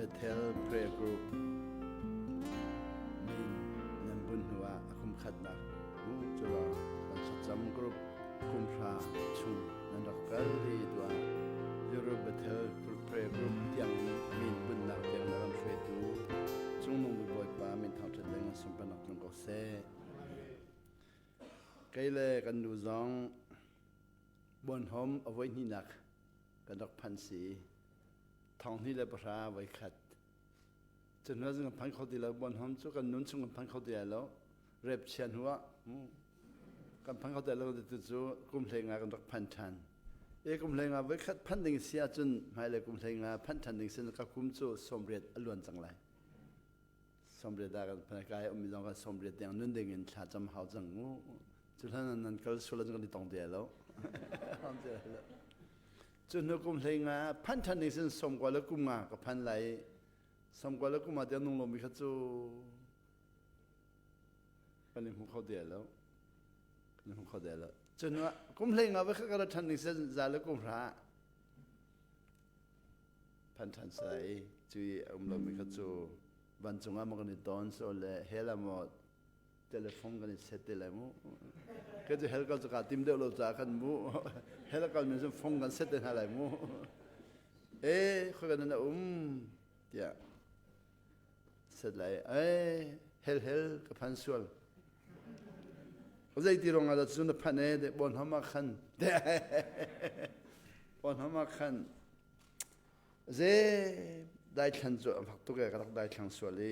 Bethel Prayer Group min nan bunh hnu ah a kum khatnak mu cu kan thlacam group kum hra chung nan rak kal i tuah Europe Bethel Prayer Group tiang min bunhnak tiang na ram hruaitu Cungnung Bawipa min thangṭhat le ngan sunparnak tlung ko seh. Kei le kan nu zong Bonhom a voi hnihnak kan rak phan si. Thong hnih le pahra voi khat. Cu hnu ah kan phan kho ti lo. Bonhom cu kan nun chung kan phan kho ti lai lo. Rep chia hnu ah kan phan kho ti lo ti cu kum hlei nga kan rak phan ṭhan. E kum hlei nga voi khat phan ding si ahcun hmailei kum hlei nga phan ṭhan ding sin ka kum cu 80 a luan cang lai. 80 dah kan phan kai ummi zong kan 80 tiang nun ding in thla cam hau cang mu. Cu hlan nan kal sual ahcun kan i tong ti lo. Cu hnu kum hlei nga phan ṭhan ding sin 90 le kum nga ka phan lai. 90 le kum ah tiang nung lomi kha cu kan i hmu kho ti lo. Kan i hmu kho ti lo. Cu hnu ah kum hlei nga va kha ka ra ṭhan ding sin za le kum hra phan ṭhan sai. Cu i a um lomi kha cu vancung ah maw kan i ton so le hell ah maw telephone kan i set te lai mu. Ka cu hell kal cu kaa tim deuh lo caah khan mu. Hell kal mi cu phone kan set te hna lai mu. E khoi kan na um tiah set lai. E hell hell ka phan sual. Zei ti rong ah dah cu na phan e de bon hama khan. Bon hama khan. Ze dai thlan cu a fak tuk e ka rak dai thlang sual i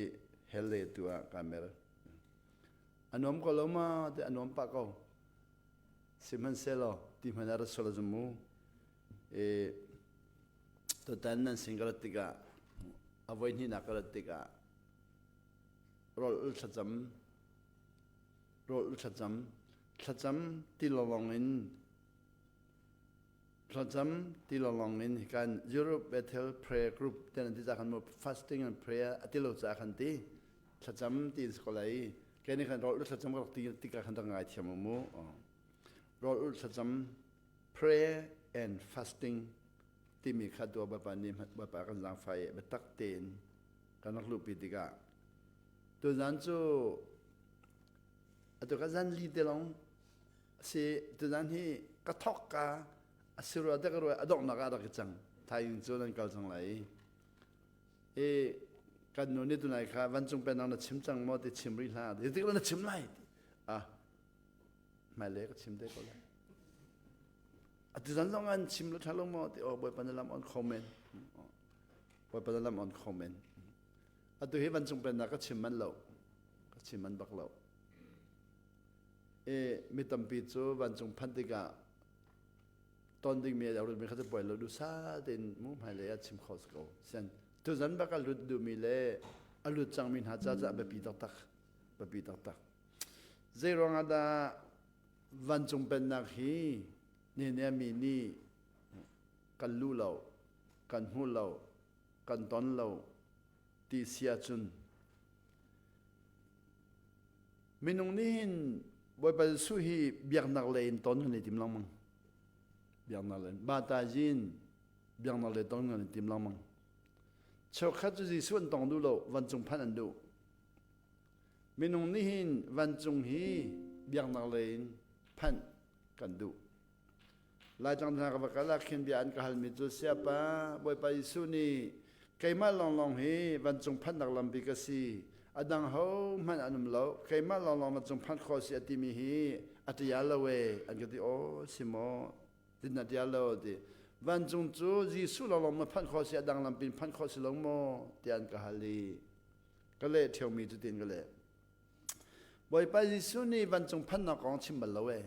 hell le tu ah ka mer. A nuam ko lo ma ti a nuam pah ko. Sihmanhsehlaw ti hmanh ah rat sual a zum mu. E tutan nan sin ka rat tikah a voi hnihnak ka rat tikah rawl ul thlacam rawl ul thlacam thlacam ti lawng in Thlacam ti lawnglawng in kan Europe Bethel Prayer Group ten an ti ca khan mu fasting and prayer a ti lo ca khan ti thlacam ti in ko lai ke ni khan rawl thlacam ka rak ti tikah khan rak ngai thiam mu rawl thlacam prayer and fasting timi kha dua bapa ni bapa kan zaangfai biatak tein kan rak luhpi tikah tuzan cu atu ka zan li te long si tuzan hi ka thok ka a si rua te ka rua a donghnak ah rak i cang thaizing cu nan kal cang lai i kan nu nih tunai kha vancung penang na chim cang maw ti chim rih hlah ti tik na chim lai ah hmailei ka chim te ko lai atu zan zong an chim lo tha lo maw ti oh bawipa na lam on kho men bawipa na lam on kho men atu hi vancung pennak ka chim man lo ka chim man bak lo i mi tampi cu vancung phanh tikah ton dingmi a rutmi kha cu puai lo duhsah tein mu hmailei ah chim kho si ko. Sian tuzan bak a lut duhmi le a lut cangmi hna ca cu a biapi taktak biapi taktak. Zei ruangah dah vancung pennak hi ne mi nih kan lu lo, kan hmu lo, kan ton lo ti si ahcun Minung nih hin Bawipa Jesuh hi biaknak lei in ton kan i tim lengmang. Biaknak lei bata zin biaknak lei ton kan i tim lengmang. Cheukhat cu Jesuh an tong duh lo, vancung phanh an duh. Minung nih hin vancung hi biaknak lei in phanh kan duh. Laitlang hna ka va kal ah khin bia an ka halmi cu siapa Bawipa Jesuh nih keimah lawnglawng hi vancung phanhnak lampi ka si a dang ho hmanh an um lo keimah lawnglawng vancung phanh khawh si a timi hi a ṭial lo e an ka ti aw si maw tin a ṭial lo ti vancung cu Jesuh lawnglawng ma phanh khawh si a dang lampi in phanh khawh si lo maw tiah an ka hal i ka leh ṭheomi cu tin ka leh Bawipa Jesuh nih vancung phanhnak kong chim bal lo e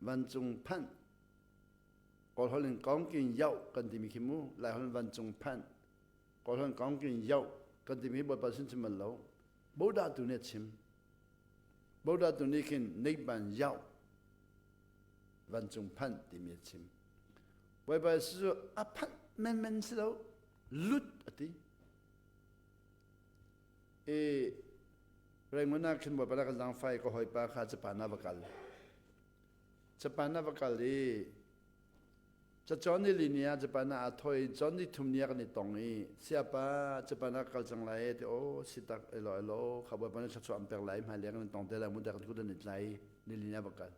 Vancung phanh Kawlholh in kongkin yoh kan timi khi mu Laiholh in vancung phanh Kawlholh in kongkin yoh kan timi hi Bawipa sin chim bal lo Buddha tu nih a chim Buddha tu nih khin neihban yoh vancung phanh timi a chim Bawipa Jesuh cu a phanh menmen si lo lut a ti I Rangoon ah khin Bawipa ka zaangfai ka hawipa kha Japan ah va kal. Japan ah va kal i Cacawn ni li ni ah Japan ah aa thoi cawn ni thum ni ah kan i tong i siapa Japan ah kal cang lai ti o si tak elo elo kha bawipa nih thluachuah an pek lai hmai leng kan tong te lai mu te kan kut an i tlai ni li ni ah va kal.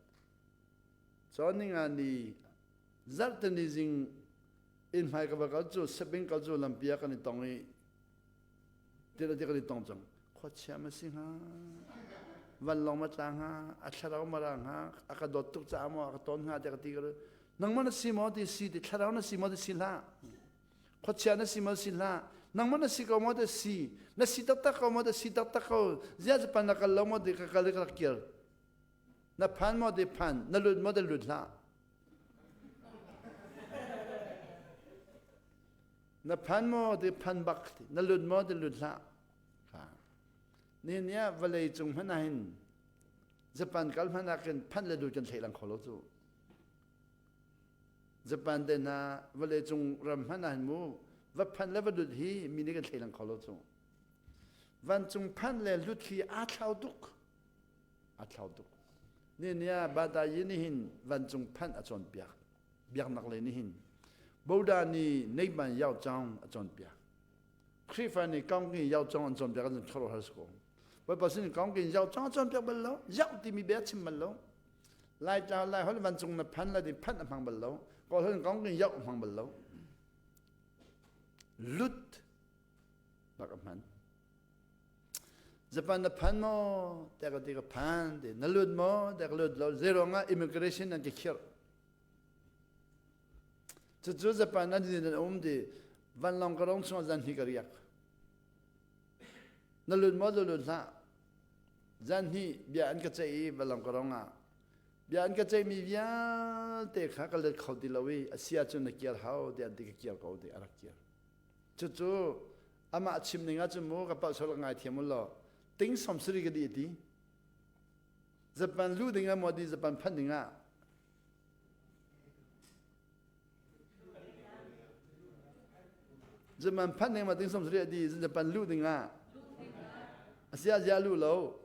Cawn ni nga ni zarhte ni zing inn hmai ka va kal cu sabing kal cu lampi ah kan i tong i Ti ti kan i tong cang. Khuachia ma si hnga, vanlawng ma tla hnga, a thlarau ma ra hnga, a ka dawt tuk caah maw a ka tawn hnga tiah ka ti ka nangmah na si maw ti si ti thlarau na si maw ti si hlah. Khuachia na si maw si hlah. Nangmah na si ko maw ti si. Na si taktak ko maw ti si taktak ko. Ziah Japan na kal lo maw ti ka kal i ka rak kir. Na phan maw ti phan, na lut maw ti lut hlah. Na phan maw ti phan bak ti, na lut maw ti lut hlah. Ni ni ah vawlei cung hmanh ah hin Japan kal hmanh ah khin phanh le lut kan thei lang kho lo cu. Japan te hna vawlei cung ram hmanh ah hin mu va phanh le va lut hi mi nih kan thei lang kho lo cu. Vancung phanh le lut hi aa thlau tuk. Aa thlau tuk. Ni ni ah Badayi nih hin vancung phanh a cawnpiak. Biaknak lei nih hin Buddha nih Neihman Yao Chang a cawnpiak. Khrihfa nih Kaungkin Yao Chang an cawnpiak an khuaruahhar si ko. Bawipa sin Kaungkin Yao Chang a cawnpiak bal lo. Yao timi bia chim bal lo. Laitlang Lai holh vancung na phan la din phanh a hmang bal lo. Kawl holh Kaungkin Yao a hmang bal lo. Lut bak a hman. Japan na phan maw? Tiah ka ti ka phan ti. Na lut maw? Tiah ka lut lo. Zeiruang ah immigration an ka khirh. Cucu Japan an in an um ti vanlawng ka rong chungah zan hnih ka riak. Na lut maw na lut hlah. Zan hnih bia an ka ceih i vanlawng ka rong ah bia an ka ceihmi vialte kha ka let kho ti lo i a si ahcun na kir hau tiah an ti ka kir ko ti a rak kir. Cucu amah chim ning ahcun mu ka palh sual ka ngaithiam u law ting som sari ka dih ti. Japan lu ding ah maw di Japan phanh ding ah Japan phanh ding ma ting som sari di Japan lu ding ah asia zia lu lo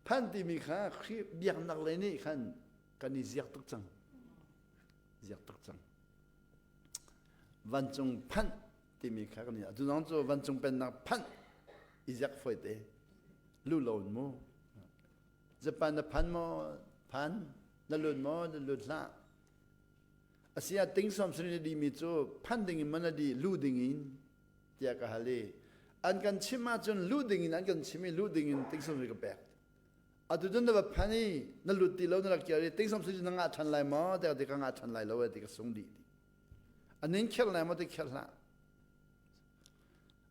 Phan timi kha Khrih biaknak lei nih khan kan i ziak tuk cang. Ziak tuk cang. Vancung phanh timi kha kan i atu zong cu vancung pennak phanh i ziak fawi te. Lu lo in mu. Japan na phan maw? Phan. Na lut maw? Na lut hlah. Asia ting som sin na dimi cu phan ding in man a di lu ding in tiah ka hal i an kan chim ahcun luh ding in an kan chim i luh ding in tingsam ka pek atu cun na va phan i na lut ti lo na rak kir i tingsam cu na ngah ṭhan lai maw tiah ti ka ngah ṭhan lai lo ti ka sung dih ti anin kherh lai maw ti kherh hlah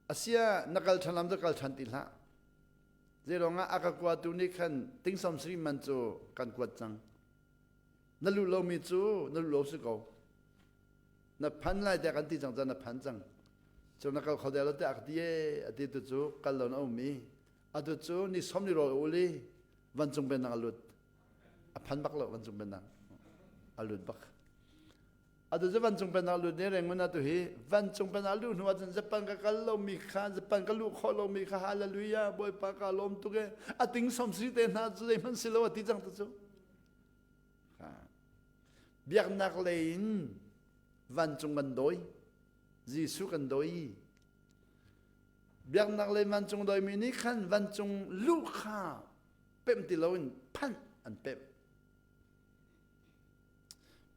asia na kal ṭhan lam cu kal ṭhan ti hlah zeiruangah a ka kuatu nih khan tingsam sri man cu kan kuat cang na luh lomi cu na luh lo si ko na phan lai tiah kan ti cang cun na phan cang cu na kal kho deuh lo tiah a ti e a ti tu cu kal lo na um i atu cu ni som ni rawl ul i vancung pennak a lut a phan bak lo vancung pennak a lut bak atu cu vancung pennak lut ne rengun atu hi vancung pennak luh hnu ahcun Japan ka kal lo mi kha Japan ka luh khawh lo mi kha hallelujah bawipa ka lawm tuk e a ting som si te hna cu zeihmanh si lo a ti cang tu cu Biaknak lei in vancung kan dawi. Jesuh kan dawi. Biaknak lei vancung dawimi nih khan vancung luh kha pemh ti loin phanh an pemh.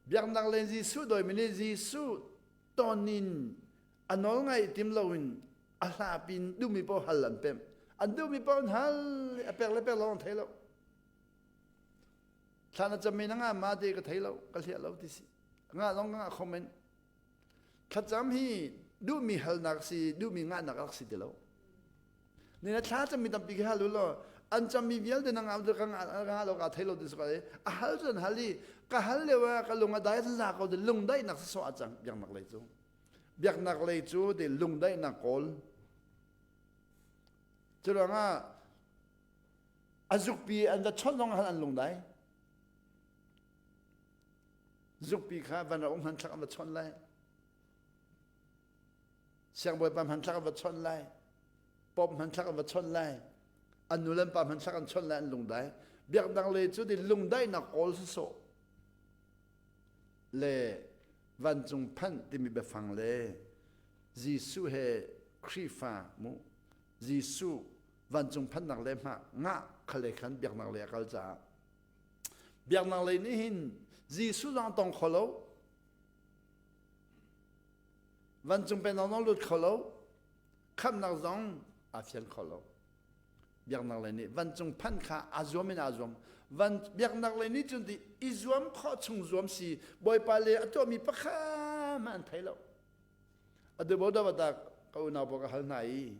Biaknak lei Jesuh dawimi nih Jesuh ton in a nawl ngaih tim loin a hlapi in duhmi paoh hal an pemh. An duhmi paoh an hal a pek le pek lo an thei lo. Thla na cammi na ngah ma ti ka thei lo, ka hliah lo ti si. Ngah zong ka ngah kho men. Thlacam hi duhmi halnak si, duhmi ngahnak rak si ti lo. Ni na thla cammi tampi khi hal u law, an cammi vialte na ngah ka ngah lo ka thei lo ti si a hal cu an hal i ka hal lio ah ka lung a dai za ko ti lungdaihnak sawh a cang biaknak lei cu. Biaknak lei cu ti lungdaihnak kawl. Cu ruangah A zukpi an va chawnh zong ah an lungdai. Zukpi kha van ra um hmanthlak an va chawnh lai. Siangbawipa hmanthlak an va chawnh lai. Pop hmanthlak an va chawnh lai. An nu le an pa hmanthlak an chawnh lai an lungdai. Biaknak lei cu di lungdaihnak kawl sawsawh le vancung phanh timi biafang le Jesuh he Khrihfa mu Jesuh vancung phanhnak le hma ngah khale khan biaknak lei a kal caah biaknak lei nih hin Jesuh zong tong kho lo vancung pennak zong lut kho lo khamhnak zong aa fian kho lo biaknak lei nih vancung phanh kha aa zuam in aa zuam van biaknak lei nih cun ti i zuam khawh chung zuam si bawipa le a tuahmi pakhat hmanh an thei lo Atu da ka unau pawl ka hal hna i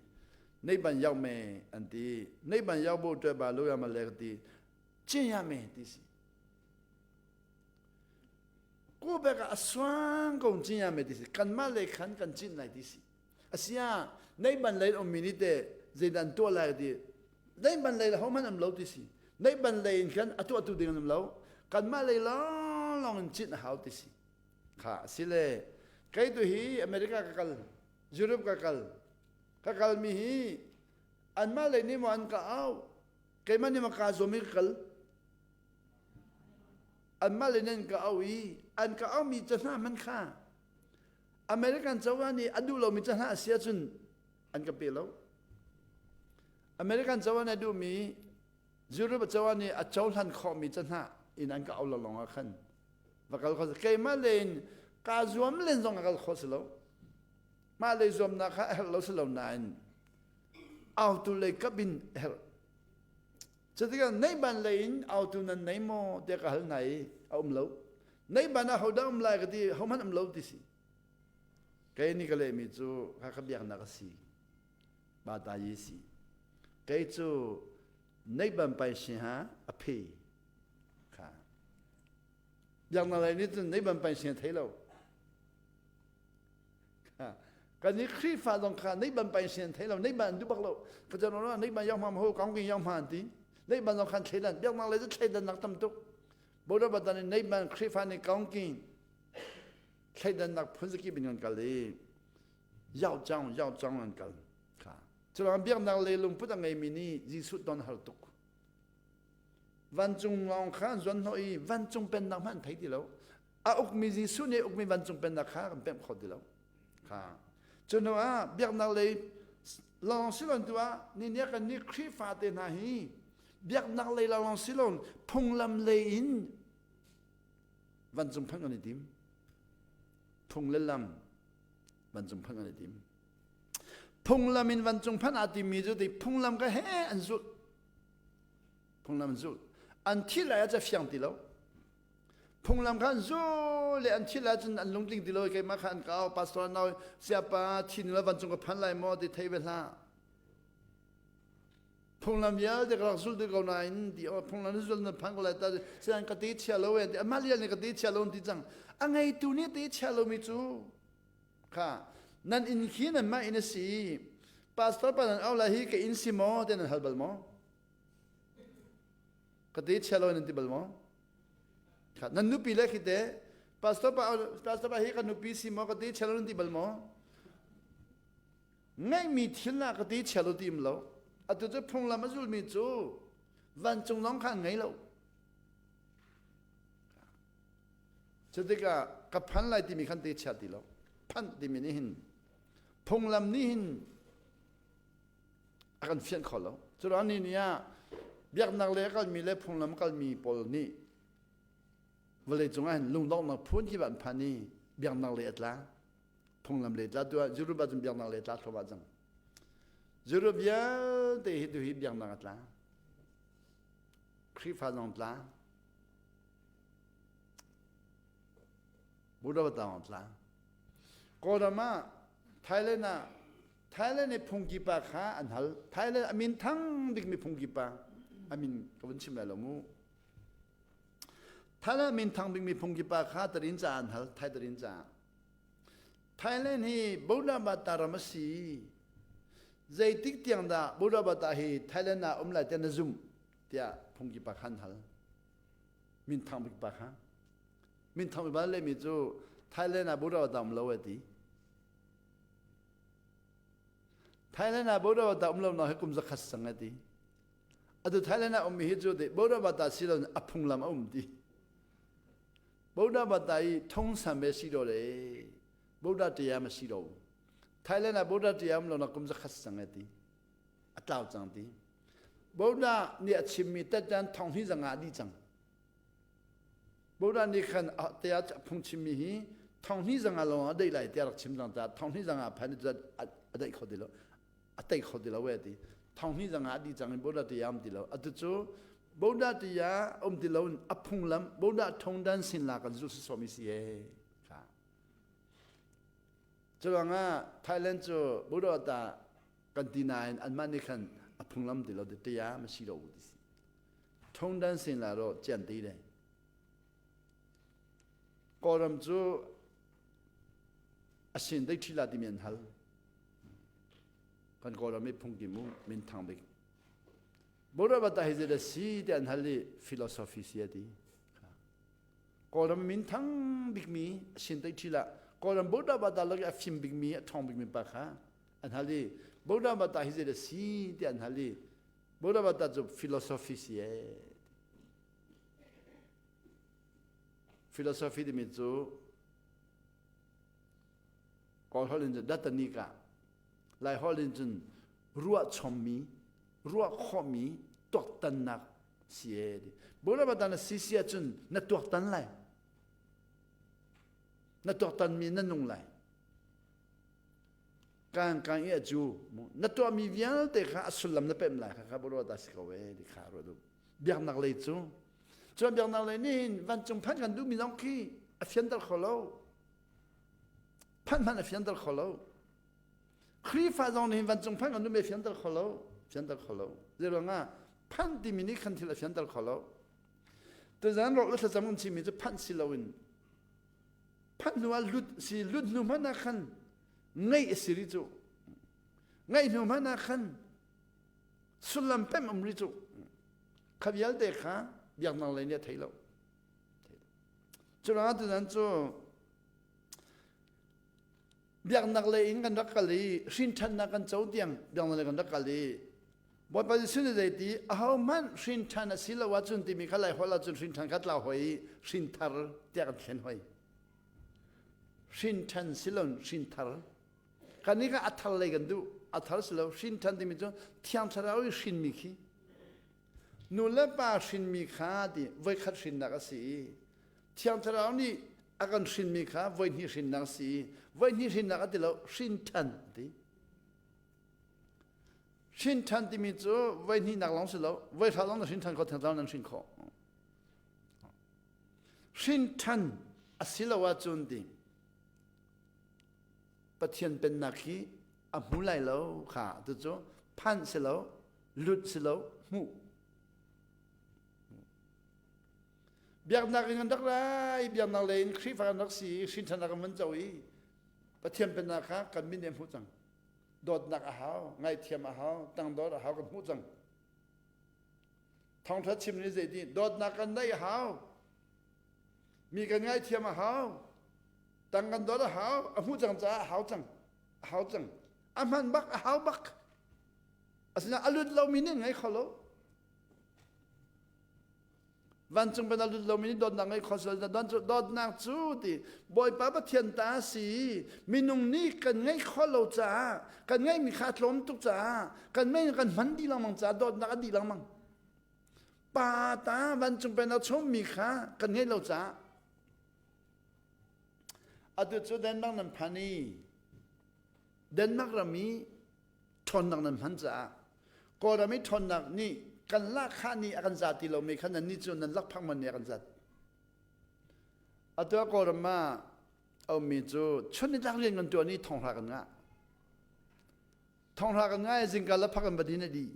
nei ban yau me an ti nei ban yau bo ṭe ba lo ya ma le ka ti cin ya me ti si ko bek a suang ko cin ya me ti si kanmah le khan kan cin lai ti si asia nei ban lei um mi ni te zeidan tuah lai ti nei ban lei ho man am lo ti si nei ban lei in khan a tuah tu ding an um lo kanmah lei lawng lawng in cin a hau ti si Kha a si le kei tu hi America ka kal, Europe ka kal. Ka kalmi hi anmah lei nih maw an ka au, keimah nih maw kaa zuam i ka kal. Anmah lei nih an ka au i an ka aumi ca hna hmanh kha American cozah nih a duh lomi ca hna a si ahcun an ka pe lo. American cozah nih a duhmi Europe cozah nih a cohlan khawhmi ca hna in an ka au lo lawng ah khan va kal kho keimah le in kaa zuam len zong a kal kho si lo mah lei zuamnak kha a herh lo si lo nain autu lei kap in a herh cutikah neihban lei in autu nan nei maw tiah ka hal hna i a um lo neihban ah hodah um lai ka ti hohmanh um lo ti si kei nih ka lehmi cu kha ka biaknak a si ba ta yi si kei cu neihban pai si ha a phe kha Biaknak lei nih cun nei ban pai thei lo. Kan nih Khrihfa zong kha nei ban pai thei lo, nei ban an duh bak lo. Ka chan ora nei ban yang ma ho kaung king yang ma an ti. Nei ban zong khan thleidan biaknak lei cu thleidan nak tam tuk. Bodo batan in nei ban Khrihfa nih kaung king thleidan nak phun zaki bin kan kal i yao chang yao chang an kal. Kha. Culang biaknak lei lungput a ngeimi nih Jesuh ton har tuk. Vancung lawng kha an zuanhnawh i vancung pennak hmanh an thei ti lo. A ukmi Jesuh nih ukmi vancung pennak kha kan pemh kho ti lo. Kha. Cu hnu ah biaknak lei lawng silon tu ah ni nia kan nih Khrihfa te hna hi biaknak lei lawng silon phunglam lei in vancung phanh kan i tim. Phung le lam vancung phanh kan i tim. Phunglam in vancung phanh aa timmi cu ti phunglam ka he an zulh. Phunglam an zulh. An thih lai ah ca fiang ti lo. Phunglam kha an zul le an thih lai cun an lungtling ti lo keimah kha an kau pastor nau siapa thin la vancung ka phan lai maw ti thei ve hlah. Phunglam vialte ka rak zul ti ko nain ti oh phunglam na zul na phan ko lai ta sian ka ti chia lo e ti amah lian nih ka ti chia lo ti cang a ngeitu nih ti chia lomi cu Kha nan inn khi nanmah inn a si. Pastor pa nan au lai hi ka inn si maw tiah nan hal bal maw? Ka te chia lo nan ti bal maw? Kha nan nupi le khi te pastor pa pastor pa hi ka nupi si maw ka te chia lo nan ti bal maw? Ngeihmi thil ah ka te chia lo ti im lo. Atu cu phunglam a zulmi cu vancung zong kha an ngei lo. Cutikah ka phan lai timi khan te chia ti lo. Phanh timi nih hin phunglam nih hin a kan fianh kho lo. Curuang ni ni ah biaknak le a kalmi le phunglam kalmi pawl nih vawlei cungah hin lungdonghnak phun khi an phan i biaknak le a tla phunglam le tla tu ah Europe ah cun biaknak le tla thluahmah cang. Europe vialte hi tu hi biaknak a tla. Khrihfa zong tla. Buddha tang tla. Kawlram ah Thailand ah Thailand i phungki pa kha an hal. Thailand a min thang bikmi phungki pa a min ka vun chim lai lo mu. Thailand min thang bikmi phungki pa kha tarin ca an hal. Thai tarin ca. Thailand hi Buddha Bata ram a si. Zeitik tiang dah Buddha Bata hi Thailand ah um lai tiah na zumh tiah phungki pa kha an hal. Minthang bik pa kha. Minthang bik pa lehmi cu Thailand ah Buddha dam lo a ti. Thailand ah Buddha bata um lo na hi kum zakhat sang ati. Atu Thailand ah ummi hi cu ti Buddha bata si lo a phunglam a um ti. Buddha bata i thong san be si do le Buddha tia ma si lo. Thailand ah Buddha tia um lo na kum zakhat sang ati. A tlau cang ti. Buddha nih a chimmi tatan thong hi zanga di cang. Buddha nih khan tiah phung chimmi hi thonghni zanga lawng a deih lai tiah rak chim cang caah thonghni zanga phan a deih kho ti lo a tei kho ti lo e ti thonghni zanga a di cang in Buddha tiah um ti lo atu cu Buddha tiah um ti lo in a phunglam Buddha thongdan sin la kan zu sawmi si e kha curuangah Thailand cu Buddha ta kan ti nain anmah nih khan a phunglam ti lo tiah ma si lo ti si Thongdan sin la ro cian ti le. Kawlram cu a sin dei ṭhi la timi an hal. Kan Kawlram i phungki mu min thang bik. Buddha hi zei si ti an hal i philosophy si a ti. Kawlram min thang bikmi a sin dei ṭhi la. Kawlram Buddha bata lak i a fim bikmi a ṭhawng bikmi pa kha an hal i Buddha bata hi zei si ti an hal i Buddha cu philosophy si ee. Philosophy timi cu Kawl holh in cun datanika Lai holh in cun ruah chommi ruah khawhmi tuaktannak si ee. Buddha na si si ahcun na tuaktan lai. Na tuaktanmi na nung lai. Kan kan i cu na tuahmi vialte kha a sullam na pemh lai kha kha ruat a si ko e ti kha ruat u biaknak lei cu cuan biaknak lei nih hin vancung phanh kan duhmi zong khi a fianter kho lo phanh hmanh a fianter kho lo Khrihfa zong nih hin vancung phanh kan duhmi a fianter kho lo fianter kho lo zeiruangah phanh timi nih khan thil a fianter kho lo tuzan rawh le thlacam kan chimmi cu phanh si loin phanh hnu ah lut si lut hnu hmanh ah khan ngeih a si rih cu ngeih hnu hmanh ah khan sullam pem um rih cu kha vialte kha biaknak lei nih a thei lo cu ruangah tuzan cu biaknak lei in kan rak kal i hrinṭhannak kan co tiang biaknak lei kan rak kal i Bawipa Jesuh nih zeiti ahohmanh hrinṭhan a si lo ahcun timi kha Lai holh ahcun hrinṭhan kha tlau hoi i hrinthar tiah kan thlen hoi. Hrinṭhan si lo hrinthar. Kan nih kha a thar lei kan duh. A thar si lo hrinṭhan timi cu Thiang Thlarau i hrinmi khi. Nu le pa hrinmi kha ti voikhat hrinnak a si i Thiang Thlarau nih a kan hrinmi kha voihnih hrinnak a si i voihnih hrinnak a ti lo hrinṭhan a ti. Hrin ṭhan timi cu voi hnihnak lawng si lo, voi hra lawng na hrin ṭhan khawh, thengtlang nan hrin khawh. Hrin ṭhan a si lo ahcun ti Pathian pennak hi a hmu lai lo kha tu cu phanh si lo, lut si lo, hmuh. Biaknak in an rak rai, biaknak lei in Khrihfa kan rak si i hrin ṭhannak an van co i Pathian pennak kha kan min nih a hmuh cang. Dawtnak a hau, ngaihthiam a hau, tangdor a hau kan hmuh cang. Thawngṭha chim nih zeiti dawtnak kan neih a hau. Mi kan ngaihthiam a hau. Tang kan dawt a hau, a hmuh cang caah a hau cang. A hau cang. A hman bak, a hau bak. Asinain a lut lomi nih ngei kho lo. Vancung ban a lut lomi nih dawtnak ngei kho sual dawtnak cu ti Bawipa Pathian ta si minung nih kan ngeih khawh lo caah kan ngeihmi kha a tlawm tuk caah kan mei kan hman dih lengmang caah dawtnak a dih lengmang pa ta vancung pen a chommi kha kan ngeih lo caah atu cu Denmark nan phan i Denmark ram i ṭhawnnak nan hman caah Kawlram i ṭhawnnak nih kan lahkhah nih a kan za ti lomi kha nan nih cu nan lakphak man nih a kan zat. Atu ah Kawlram ah a ummi cu chun nitlak rian kan ṭuan i thonghra kan ngah. Thonghra kan ngah i zingka le phak kan va din a dih.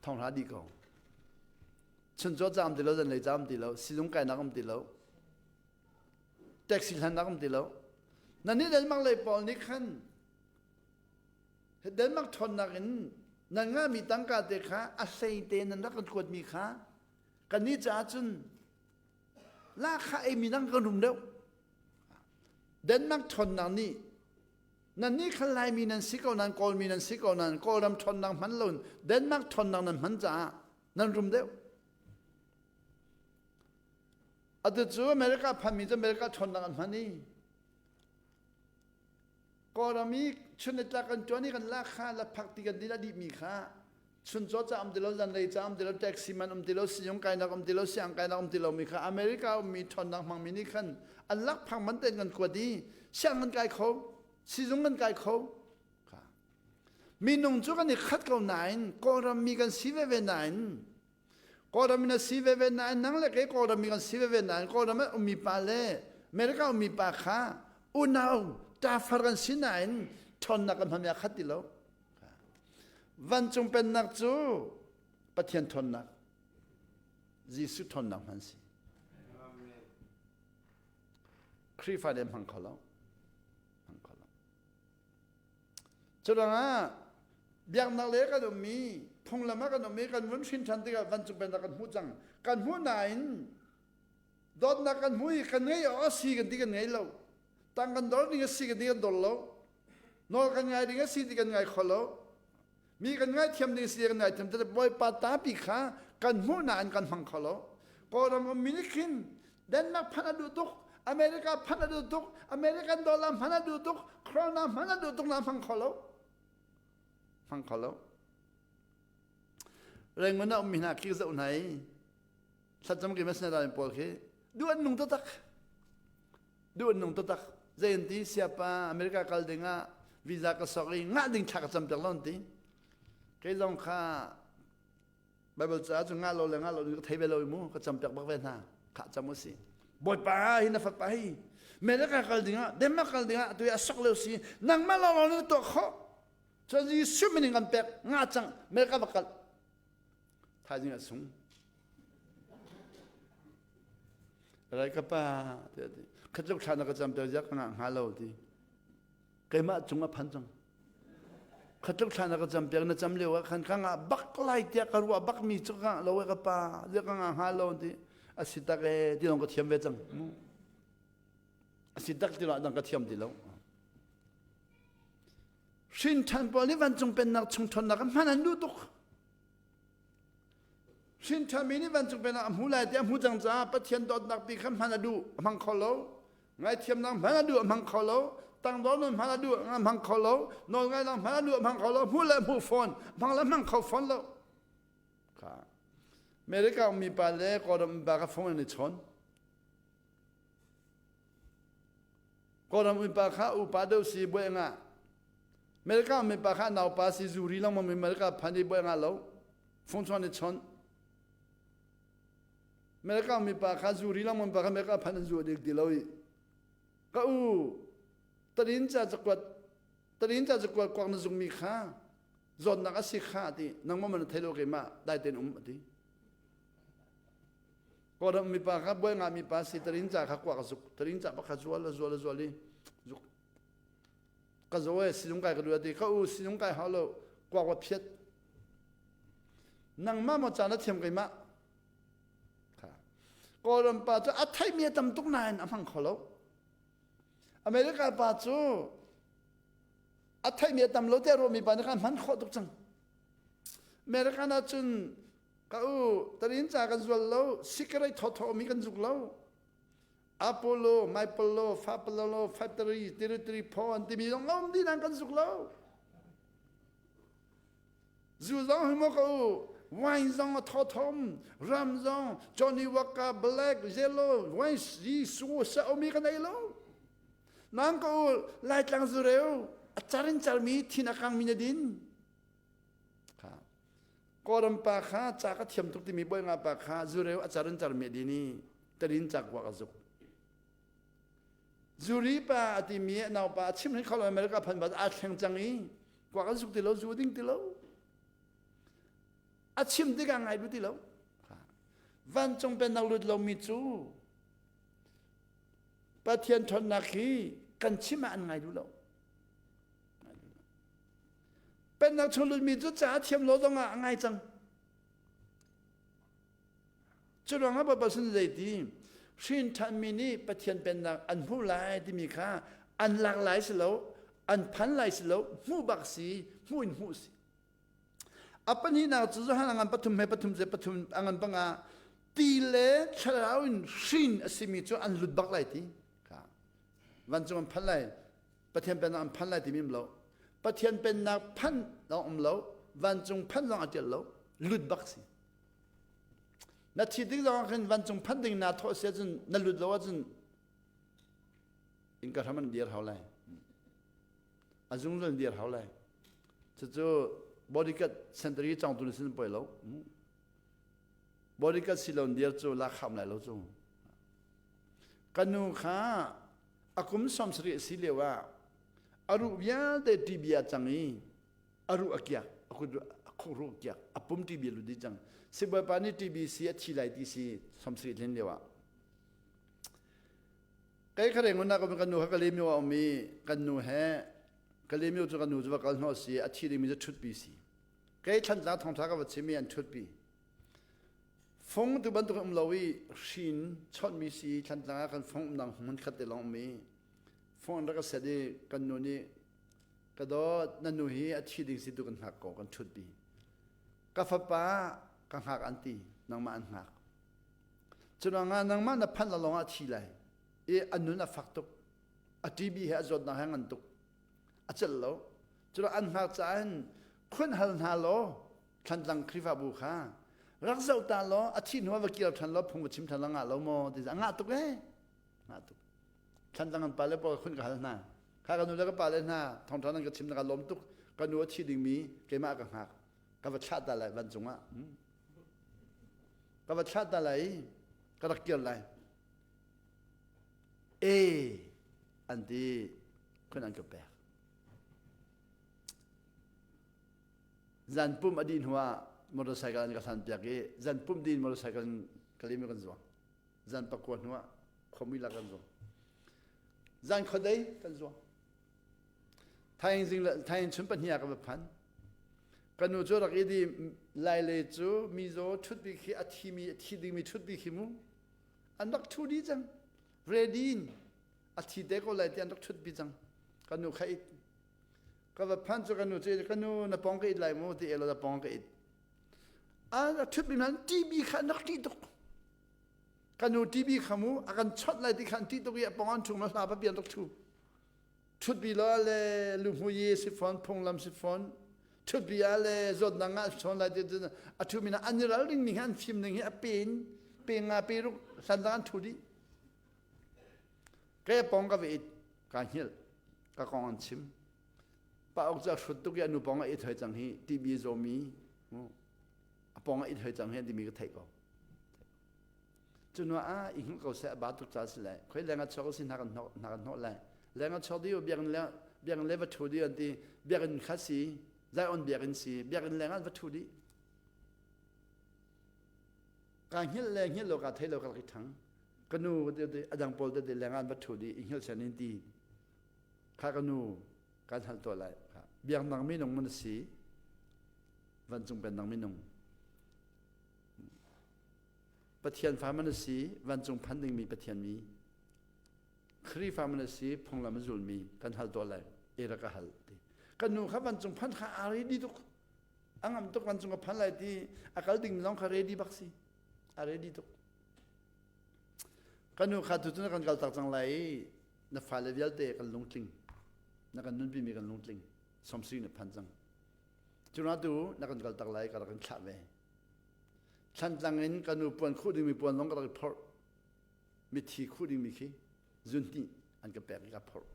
Thonghra dih ko. Chun caw caam ti lo, zanlei caam ti lo, sizung kainak um ti lo, taxi hlannak um ti lo. Nan nih Denmark lei pawl nih khan Denmark ṭhawnnak in nan ngahmi tangka te kha a hlei te nan rak kan kuatmi kha kannih caah cun lahkhah eimi dang kan rum deuh. Denmark ṭhawnnak nih Nannih kha Laimi nan si ko nain Kawlmi nan si ko nain Kawlram ṭhawnnak hman loin Denmark ṭhawnnak nan hman caah nan rum deuh. Atu cu America phanmi cu America ṭhawnnak an hman i Kawlram i chun le tlak kan ṭuan i kan lak kha lakphak ti kan din a dihmi kha chuncaw ca um ti lo zanlei ca um ti lo taxi man um ti lo sizung kainak um ti lo siang kainak um ti lomi kha America ummi ṭhawnnak hmangmi nih khan an lakphak man tein kan kuat i siang kan kai kho sizung kan kai kho minung cu kan i khat ko nain Kawlram mi kan si veve nain Kawlram in a si veve nain nang le kei Kawlram mi kan si veve nain Kawlram ah ummi pa le America ummi pa kha unau ṭafar kan si nain ṭhawnnak kan hmami a khat ti lo. Vancung pennak cu Pathian ṭhawnnak, Jesuh ṭhawnnak hman si. Khrihfa nih hmang kho lo. Hmang kho lo. Curuangah biaknak le kan ummi phunglam ah kan ummi kan vun hrin ṭhan tikah vancung pennak kan hmuh cang. Kan hmuh nain dawtnak kan hmu i kan ngei awk a si kan ti kan ngei lo. Tang kan dor ding a si kan ti kan dor lo. Nawl kan ngai ding a si ti kan ngai kho lo. Mi kan ngaithiam ding si kan ngaithiam te Bawipa tapi kha kan hmuh nain kan hmang kho lo. Kawlram ummi nih khin Denmark phanh a duh tuk, America phanh a duh tuk, American dollar hman a duh tuk, krona hman a duh tuk na hmang kho lo. Hmang kho lo. Rangoon ah ummi hna khi zoh hna i thlacam ki masina pawl khi duh an nung taktak. Duh an nung taktak. Zei an ti siapa America kal ding ah visa ka sok i ngah ding thla ka cam piak lo an ti. Kei zong kha Bible ca cu ngah lo le ngah lo ka thei ve lo mu ka cam piak bak ve hna khah cam u si Bawipa hi na fapa hi America kal dingah Denmark kal dingah tu a sok leo si nangmah lawng na tuah khawh cun Jesuh min in kan pek nga cang America va kal thaizing a sung rai ka pa khatluk thla na ka cam piak ziak ka ngah hnga lo ti keimah cung a phan cang khatluk thla na ka cam piak na cam lio ah khan ka ngah bak lai tiah ka ruah bak mi cu ka ngah lo e ka pa ziah ka ngah hnga lo ti a si tak e ti lawng ka thiam ve cang a si tak ti lo dang ka thiam ti lo hrin ṭhan pawl nih vancung pennak chung ṭhawnnak hman an duh tuk Hrin ṭhami nih vancung pennak a hmu lai tiah a hmu cang caah Pathian dawtnak pi kha hman a duh, a hmang kho lo. Ngaithiamnak hman a duh, a hmang kho lo. Tangdor nun hman a duh, a hmang kho lo. Nawlngaihnak hman a duh, a hmang kho lo. Hmuh le hmuh fawn, hmang le hmang kho fawn lo. Kha. America ummi pa le Kawlram ummi pa kha phone an i chawn. Kawlram ummi pa kha upa deuh si buai ngah. America ummi pa kha naupa si zuri lengmang mi America phan i buai ngah lo. Phone chuan i chawnh. America ummi pa kha zuri lengmang pa kha America phan an zu dik ti lo i ka u tarin ca cakuat tarin ca cakuat kuak na zungmi kha zawtnak a si kha ti nangmah man thei lo keimah dai tein um ati Kawlram mipa kha buai nga mipa si tarin ca kha kuak zuk tarin ca pakhat zual a zual a zual i zuk ka zo e sizung kai ka du ati ka u sizung kai hau lo kuak wa phiat nangmah maw ca na thiam keimah kha Kawlram pa cu a theimi a tam tuk nain a hmang kho lo America pa cu a theimi a tam lo tiah ruahmi pa nih khan hman khawh tuk cang American ah cun Ka u, tarin ca kan zual lo, sikarei thawthaw mi kan zuk lo. Apollo, Maipollo, Fapollo, Factory, Territory, Pho an timi zong a um dih nain kan zuk lo. Zu zong hi maw ka u, wine zong a thawthom, ram zong, Johnny Walker, Black, Yellow, wine si su sa omi kan ei lo. Nang ka u, Laitlang zureu, a car in carmi thin a kangmi na din. Kawlram pa kha ca ka thiam tuk timi bawi nga pa kha zureu a car in car me din i tarin cakwa ka zuk. Zuri pa a timi a nau pa a chim hin kholo America phan bat aa thleng cang i kwa kan zuk ti lo zu ding ti lo. A chim tikah ngai du ti lo. Vancung pennak lut lomi cu Pathian ṭhawnnak hi kan chim ah an ngai duh lo. Pennak chung lutmi cu ca a thiam lo zong ah a ngai cang. Cu ruangah Bawipa sin zeiti hrin ṭhanmi nih Pathian pennak an hmuh lai timi kha an lak lai si lo. An phan lai si lo, hmuh bak si, hmuh in hmuh si. A pahnihnak cu Johan a ngan pathum he pathum ze pathum a ngan panga ti le thlarau in hrin a simi cu an lut bak lai ti. Kha. Vancung an phan lai. Pathian pennak an phan lai timi um lo. Pathian pennak phan lawng um lo, vancung phan zong a tial lo, lut bak si. Na thi ding zong ah khin vancung phan ding naa thawh si ahcun na lut lo ahcun innka hram an dir hau lai. A zungzal dir hau lai. Cucu bodyguard sentary cawngtu na sin poi lo. Bodyguard si lo dir cu lak kham lai lo cu. Ka nu kha a kum 70 a si lio ah a ruh vialte TB a cang i a ruh a kiak a kut a khuk a kiak a pum TB a lut dih cang sibawipa nih TB si a thi lai ti si 70 tlin lio ah kei kha reng nak kan nu kha Kalemyo a um i kan nu he Kalemyo cu kan nu cu va kal hnawh si a thi dingmi cu ṭhutpi si kei Thlantlang thongtha ka va chim i an ṭhutpi Fung tu bantuk um lo i hrin chawnhmi si Thlantlang ah kan fung umnak hmun khat te lawng um i fung an rak ka set i kan nu nih ka dawt na nu hi a thi ding si tu kan hngak ko kan ṭhutpi ka fapa ka hngak an ti nangmah an hngak curuangah nangmah na phanh lawng ah a thi lai i a nun a fak tuk a TB he a zawtnak he ngan tuk a celh lo curuang an hngak caah hin khun hal hna law Thlantlang Khrihfabu kha rak zoh ta law a thih hnu ah va kir ṭhan law phung va chim ṭhan law ngah lo maw ti a ngah tuk ee ngah tuk Thlantlang kan pale pawl khun ka hal hna kha ka nu le ka pale hna thawngṭha nan ka chim na ka lawm tuk ka nu a thi dingmi keimah ka hngak ka va thlah ta lai vancung ah ka va thlah ta lai ka rak kir lai e an ti khun an ka pek Zan pum a dih hnuah motorcycle an ka hlan piak i zan pum din motorcycle in Kalimi kan zuang. Zan pakua hnuah khuamui lak kan zuang. Zan khuadei kan zuang. Thaing zing thaing chun pahnih ah ka va phan. Ka nu cu rak i di lai le cu mizaw ṭhutpi khi a thimi a thi dingmi ṭhutpi khi mu an rak ṭhu dih cang. Ready in a thi te ko lai ti an rak ṭhutpi cang. Ka nu kha it Ka va phan cu ka nu cu ka nu na pong ka it lai mu ti elo na pong ka it. A ṭhutmi man TB kha an rak ṭih tuk. Ka nu TB kha mu a kan chawnh lai ti kha an ṭih tuk i a pong an ṭhung hla papi an rak ṭhu. Ṭhutpi lo le luhmui si fawn phunglam si fawn ṭhutpi ah le zawtnak ngah chawn lai ti a ṭhumi na an i ralring ning hi an fim ning hi a pe in pe nga pe ruk hlan dang an ṭhu dih. Ke pong ka va it ka hngilh ka kong an chim pa ok cu a hrut tuk i a nu pong a it hoi cang hi TB zawmi a pong a it hoi cang hi timi ka theih ko cu ah i hngilh ko seh a ba tuk ca si lai khoi leng a chuak si hna kan hnawh hna kan hnawh lai leng a chuak dih biakinn le biakinn le va ṭhu dih an ti biakinn kha si Zion biakinn si biakinn leng ah va ṭhu dih ka hngilh le hngilh lo ka thei lo ka rak i ṭhang ka nu a dang pawl tete leng ah an va ṭhu dih i hngilh sen in ti kha ka nu kan hal tuah lai biaknak minung man si vancung pennak minung Pathian fa man si vancung phan dingmi Pathian mi Khrihfa man si phunglam a zulmi kan hal tuah lai e rak ka hal ti kan nu kha vancung phan kha a ready tuk a ngam tuk vancung ka phan lai ti a kal ding zong kha ready bak si a ready tuk Kan nu kha tucun na kan kaltak cang lai i na fale vialte kan lungtling. Na kan nunpimi kan lungtling. Somsui na phan cang. Cuna tu na kan kaltak lai ka rak in thlah ve. Thlantlang in kan nu puan khuh dingmi puan zong ka rak i phorh. Mithi khuh dingmi khi zun hnih an ka pek i ka phorh.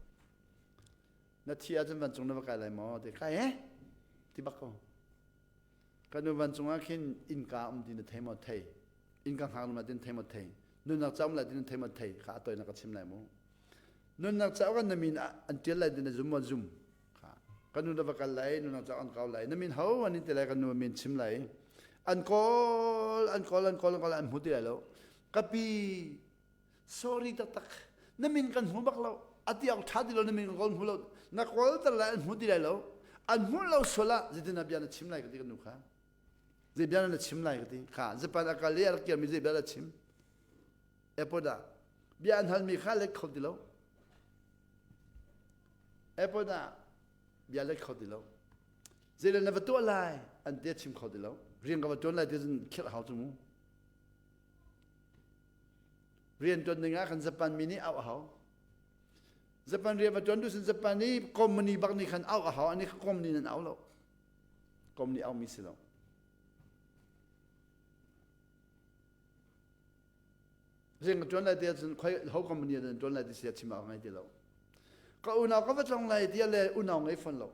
Na thi ahcun vancung na va kai lai maw? Ti kai he? Ti bak ko. Kan nu vancung ah khin innka um ti na thei maw? Thei. Innka hngak na tin thei maw? Thei. Nunnak cauk lai tin thei maw? Thei. Kha a toinak ka chim lai mu. Nunnak cauk ah na min an tial lai tin na zum maw? Zum. Kha. Kan nu na va kal lai, nunnak cauk an kau lai. Na min ho an in ti lai kan nu min chim lai. An kawl, an kawl, an kawl, an kawl, an hmu ti lai lo. Kapi, sorry taktak na min kan hmu bak lo a ti awk ṭha ti lo na min kan kawl hmu lo na kawl tal lai an hmu ti lai lo an hmuh lo sual ah zeitin ah bia na chim lai ka ti ka nu kha zei bia na chim lai ka ti kha Japan a kal i a rak kirmi zei bia na chim airport ah bia an halmi kha let kho ti lo airport ah. Bia let kho ti lo. Zeile na va tuah lai an ti chim kho ti lo. Rian ka va tuan lai ti cun khirh hau cu mu. Rian tuan ding ah khan Japan mi nih auh a hau. Japan rian va tuan tu sin Japan i company bak nih khan auh a hau. Ani kha company nan au lo. Company au mi si lo. Rian ka ṭuan lai ti ahcun khoi ho company ah ṭuan lai ti si chim awk ngei ti lo. Ka unau ka va tlong lai ti le unau ngei fawn lo.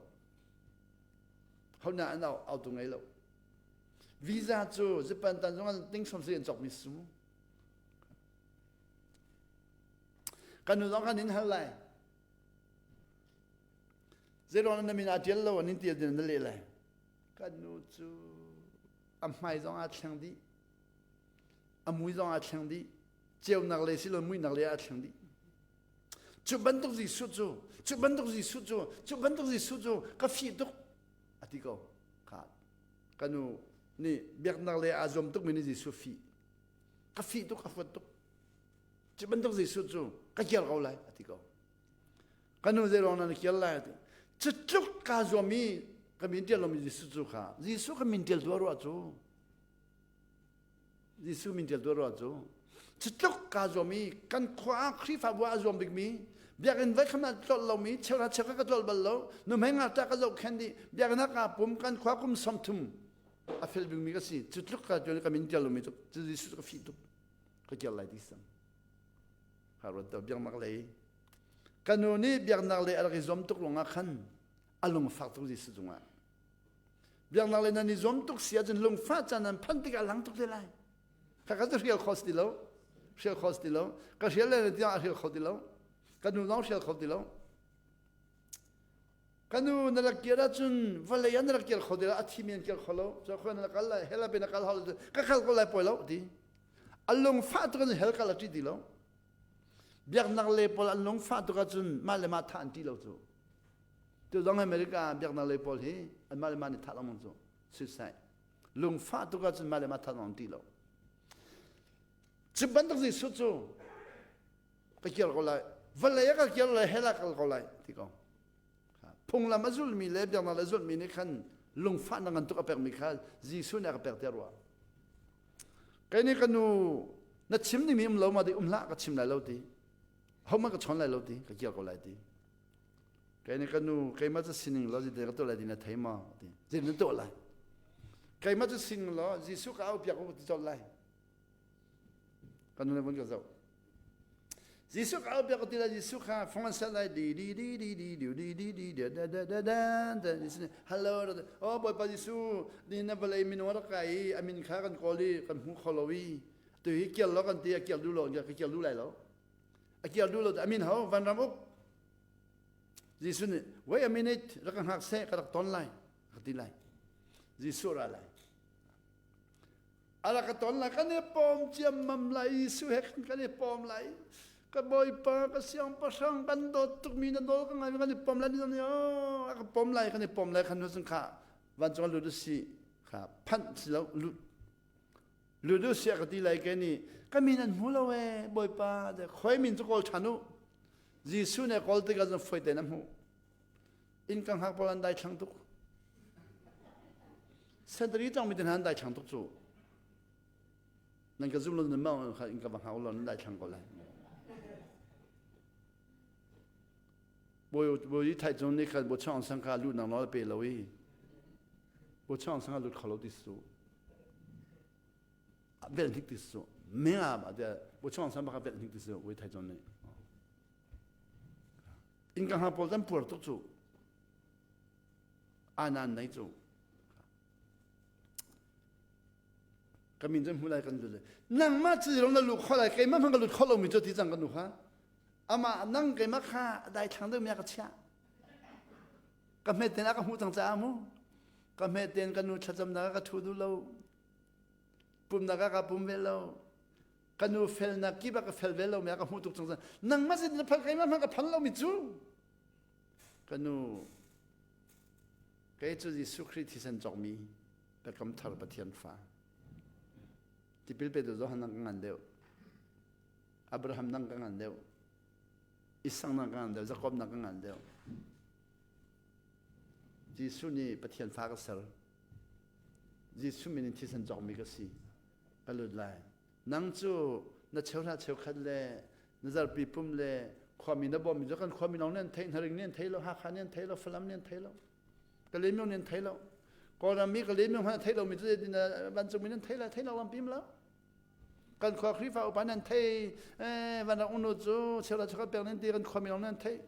Ho na an au autu ngei lo. Visa cu Japan tan zong ting som si an cawk mi su. Kan nu zong kan in hal lai. Zeiruang na min aa ṭial lo an in tial din na leh lai. Kan nu cu a hmai zong aa thleng dih. A mui zong aa thleng dih. Ceunak le silo muihnak le aa thleng dih. Cu bantuk Jesuh cu, cu bantuk Jesuh cu, cu bantuk Jesuh cu ka fih tuk a ti ko. Kha ka nu nih biaknak le aa zuam tukmi nih Jesuh fih. Ka fih tuk, ka fuat tuk. Cu bantuk Jesuh cu ka kiar ko lai a ti ko. Ka nu zei ruang na kiar lai a ti. Cu tluk kaa zuam i ka min ṭial lomi Jesuh cu kha Jesuh ka min ṭial tu a ruah cu Jesuh min ṭial tu a ruah cu cu tluk kaa zuam i kan khua ah Khrihfabu ah a zuam bikmi biakinn voi khat ah tlolh lomi cheuhra cheukhat ka tlolh bal lo nuhmei ngakṭah ka zohkhenh dih biakinn ah kaa pum kan khua kum 30 a fel bikmi ka si cu tluk kaa ṭuan ka min ṭial lomi cu Jesuh ka fih tuk ka kiar lai ti sang ha ruat to biaknak lei ka nu nih biaknak lei a rak i zuam tuk ruangah khan a lungfak tuk Jesuh cungah biaknak lei nan i zuam tuk si ahcun lungfah caan nan phanh tikah lang tuk te lai kha ka hrial kho ti lo hrial kho ti lo ka hrial le tiang a hrial kho ti lo ka nu zong hrial kho ti lo ka nu na rak kir ahcun vawlei ah na rak kir kho ti lo a thi mi an kir kho lo so khoi na kal lai hell ah na kal hau ka kal ko lai poi lo ti a lungfah tuk in hell kal a ṭi ti lo biaknak le pawl an lungfah tuk ahcun mah le mah thah an ṭi lo cu tu zong America biaknak lei pawl hi an mah le mah nih thah lengmang cu suicide lungfah tuk ahcun mah le mah thah lengmang ṭi lo cu bantuk Jesuh cu ka kir ko lai vawlei ah ka kir lai hell ah kal ko lai ti ko phunglam a zulmi le biaknak le zulmi nih khan lungfahnak ngan tuk a pekmi kha Jesuh nih a ka pek tiah ruah kei nih ka nu na chim dingmi um lo ma di um hlah ka chim lai lo ti hohmanh ka chawn lai lo ti ka kir ko lai ti kei nih ka nu keimah cu sining law zeitin ka tuah lai ti na thei maw ti zeitin na tuah lai keimah cu sining law Jesuh ka au piak u ti colh lai Kan nu vun ka zoh. Jesuh ka biak ti lai Jesuh kha fong an sel lai di di di di di di di di di da da da da da da Jesuh nih hello oh Bawipa Jesuh ni na vawlei minung rak kai i a min kha kan kawl i kan hmu kho lo i tu hi kial lo kan ti a kial duh lo ka kial duh lai lo a kial duh lo a min ho vanram uk Jesuh nih wait a minute rak ka hngak seh ka rak ton lai ka ti lai Jesuh ra lai A rak ka ton lai kan i pawm ciammam lai Jesuh he khan kan i pawm lai ka bawipa ka siangpahrang kan dawt tukmi na nawl ka ngai kan i pawm lai ni a ka pawm lai kan i pawm lai khan cun kha vancung lut si kha phanh si lo lut lut sia ka ti lai ke ni ka min an hmu lo e bawipa de khoi min cu kawl ṭhan u Jesuh nih kawl tikah cun foi tein a hmuh inn ka hngak pawl an dai thlang tuk sentari tong mi te hna an dai thlang tuk cu nan ka zum lo nan mau kha in ka va hngak lo nan dai thlang ko lai bawi bawi thai cung nih khan bo chong sang kha lu nang nawl pe lo i bo chong sang lut kho lo ti su vel hnik ti su me a ba de bo chong sang ba kha vel hnik ti su wei thai cung nih Innka hna pawl an puar tuk cu. Anan nei cu. Ka min cu hmu lai kan lut. Nangmah cu rong na lu kho lai keimah hmang ka lut kho lomi cu ti cang kan nu kha. Amah nang keimah kha dai thlang deuh mi ka chiah. Ka hmet ten a ka hmuh cang caah mu. Ka hmet ten ka nu thlacamnak ka thu duh lo. Pumnak ah ka pum ve lo. Ka nu felnak kip ah ka fel ve lo mi ah ka hmuh tuk cang nangmah sin na phal keimah hmang ka phal lo mi cu ka nu kei cu Jesuh Khrih thisen cawkmi biakam thar Pathian fa tipil petu Johan nang ka ngan deuh Abraham nang ka ngan deuh Isak nang ka ngan deuh Jakob nang ka ngan deuh. Jesuh nih Pathian fa ka ser. Jesuh min in thisen cawkmi ka si. Ka lut lai. Nang cu na cheuhra cheukhat le na zarpi pum le khuami na bawmmi cu kan khuami lawng nih an theih, Hnaring nih an thei lo, Hakha nih an thei lo, Falam nih an thei lo, Kalaymyo nih an thei lo. Kawlram mi Kalaymyo hmanh a thei lomi cu zeitin vancungmi nan thei lai, thei lo lampi lo. Kan khua Khrihfa upa nan thei, eh, van rak unu cu cheuhra cheukhat pek nan ti kan khuami lawng nan thei.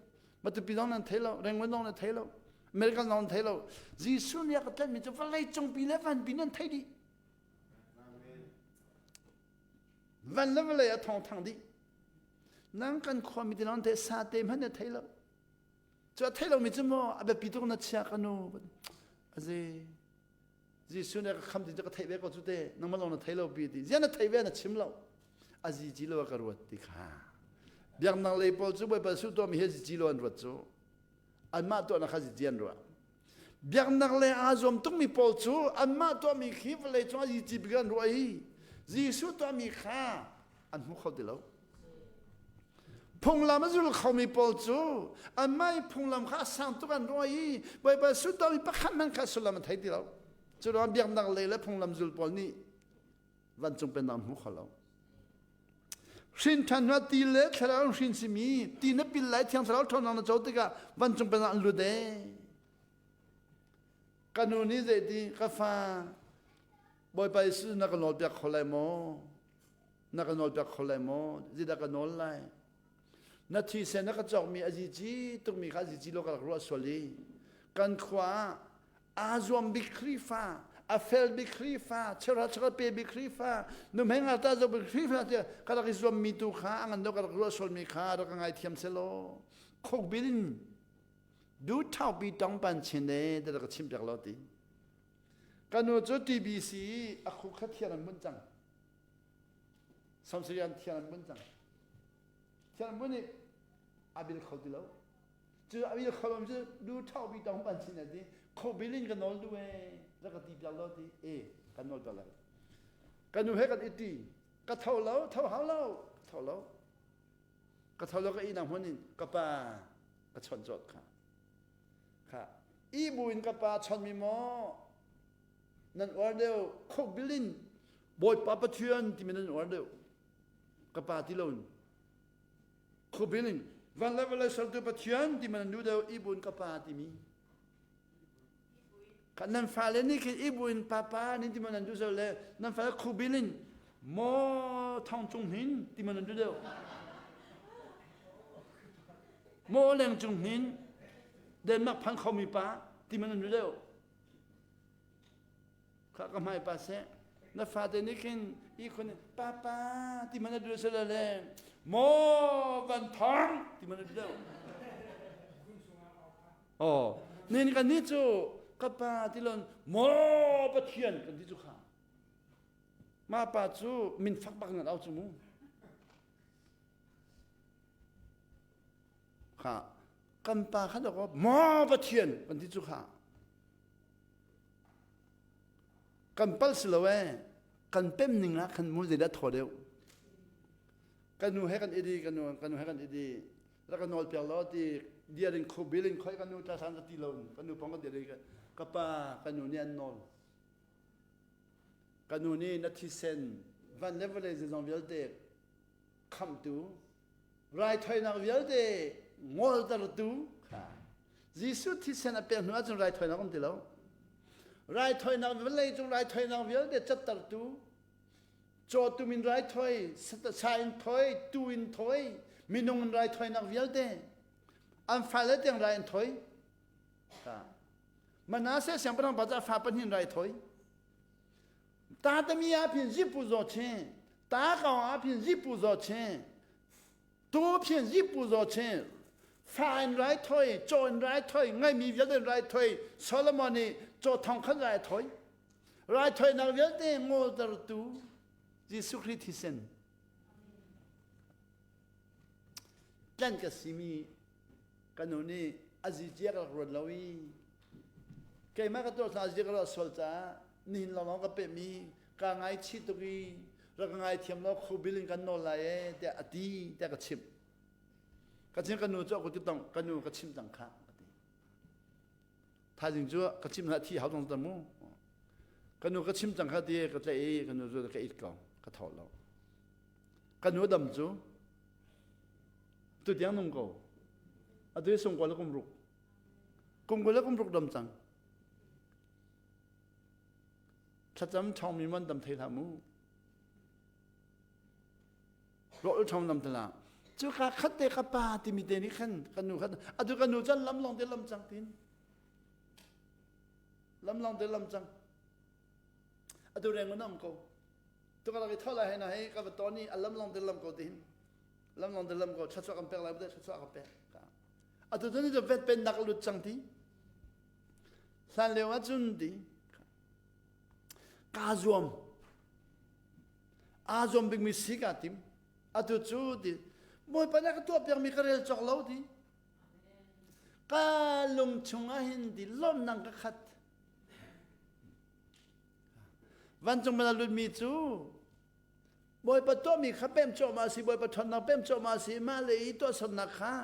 Matupi zong nan thei lo, Rangoon zong nan thei lo, American zong nan thei lo. Jesuh nih a ka tlanhmi cu vawlei cungpi le vanpi nan thei dih. Van le vawlei a thong thang dih. Nang kan khuami ti lawng te sa te hmanh na thei lo. Cu a thei lomi cu maw a biapi tuk na chia ka nu. Aze Jesuh nih ka kham ti cu ka theih ve ko cu te nangmah lawng na thei lo pi ti. Ziah na thei ve na chim lo. Azi ci lo ka ruat ti kha. Biaknak lei pawl cu Bawipa Jesuh tuahmi hi azi ci lo an ruat cu. Anmah tuahnak kha azi ci an ruah. Biaknak le aa zuam tukmi pawl cu anmah tuahmi khi vawlei cung ah yici bik an ruah i Jesuh tuahmi kha an hmu kho ti lo. Phunglam a zul khomi pawl cu anmah i phunglam kha a sang tuk an ruah i Bawipa Jesuh tuahmi pakhat hmanh kha sullam an thei ti lo. Cu ruangah biaknak lei le phunglam zul pawl nih vancung pennak an hmu kho lo. Hrin ṭhan hnuah ti le thlarau in hrin simi ti na pil lai thiang thlarau ṭhawnnak na co tikah vancung pennak an lut ee. Ka nu nih zeiti ka fa Bawipa Jesuh na ka nawlpiak kho lai maw? Na ka nawlpiak kho lai maw? Zeidah ka nawl lai? Na thisen na ka cawkmi a zici tukmi kha a zici lo ka rak ruah sual i kan khua ah aa zuam bik Khrihfa, a fel bik Khrihfa, cheuhra cheuhra pe bik Khrihfa, nuhmei ngakṭah zoh bik Khrihfa tiah ka rak i zuammi tu kha a ngan deuh ka rak ruah sualmi kha rak ka ngaithiam selaw khukbil in du ṭhaupi tong pan chin e ti rak ka chimpiak lo ti. Ka nu cu TBC i a khuk kha thian an bunh cang. Samsirian thian an bunh cang. Thian an bunh i a bil kho ti lo. Cu a bil kho lo cu du ṭhaupi tong pan chin e ti khukbil in ka nawl duh e rak ka ti piak lo ti e kan nawl piak lai. Ka nu he kan i ti ka tho lo tho hau lo ka tho lo ka tho lo ka ihnak hmun in ka pa ka chawnh cawt kha kha i buin ka pa chawnmi maw nan uar deuh khukbil in Bawipa Pathian timi nan uar deuh ka pa ti loin khukbil in van le vawlei sertu Pathian timi nan duh deuh i buin ka pa timi nan fale nih khin i buin papa nin ti maw nan duh zo le nan fale khubil in maw thong cung hnin ti maw nan duh deuh maw leng cung hnin Denmark phan khomi pa ti maw nan duh deuh Kha ka hmai pa seh na fate nih khin i khun papa ti man a duh sala le maw van thong ti man a duh deuh oh nin kan ni cu ka pa ti lon maw pathian kan ti cu kha ma pa cu min fak bak nan au cu mu kha kan pa kha dok maw pathian kan ti cu kha Kan palh si lo ee. Kan pem ning ah khan mu zeidah thaw deuh. Kan nu he kan idi, kan nu kan nu he kan idi. Rak ka nawl piak law ti diar in kho bil in khoi kan nu ta san ka ti lo kan nu pong ka dir ka pa kan nu nih an nawl. Kan nu nih na thisen van le vawlei zeizong vialte khamhtu raithawinak vialte ngoltertu kha Jesuh thisen a pek hnu ahcun raithawinak um ti lo. Raithawinak vawlei cung raithawinak vialte cattertu cawtum in raithawi, sa in thawi, tu in thawi, minung in raithawinak vialte an fale tiang rai an thawi. Manasseh siangpahrang pa cu a fa pahnih in rai thawi. Ta tami ah phin zipu zaw chin, ta kaung ah phin zipu zaw chin, tu phin zipu zaw chin, fa in rai thoi, caw in rai thoi, ngaimi vialte in rai thoi, Solomon nih caw thong khan rai thoi. Rai thoinak vialte ngoltertu Jesuh Khrih thisen. Tlan ka simi ka nu nih a zicia ka rak ruat lo i keimah ka tuah hna zia ka ruah sual caah nihin lawnglawng ka pehmi kaa ngaichih tuk i rak ka ngaithiam law khubil in kan nawl lai ee tiah a ti tiah ka chimh. Ka chim ka nu cu a kut ka tong ka nu ka chimh cang khah ka ti. Thaizing cu ka chim hlah thi hau dong ta mu. Ka nu ka chim cang kha ti ka tlaih i ka nu cu ka it ko ka tho lo. Ka nu dam cu tu tiang nung ko. Atu hi sung ko le kum ruk. Kum ko le kum ruk dam cang. Thlacam ṭhawngmi man dam thei hlah mu. Rawl ṭhawng lam tala. Cu ka khat te ka pa timi te nih khan kan nu khan atu kan nu can lam long te lam cang tin. Lam long te lam cang. Atu reng un am ko. Tu ka lak i thola he na hei ka va ton i a lam long te lam ko tin. Lam long te lam ko thluachuah kan pek lai bu thluachuah ka pek. Atu tu ni cu vet pen nak lut cang ti. Hlan lio ah cun ti kaa zuam. Aa zuam bikmi si kaa tim. Atu cu ti Bawipa nih a ka tuahpiakmi ka rel cawk lo ti. Ka lung chung ah hin ti lawmnak ka khat. Vancung man a lutmi cu Bawipa tuahmi kha pem cuahmah a si, Bawipa ṭhawnnak pem cuahmah a si, mah le i tuahsernak kha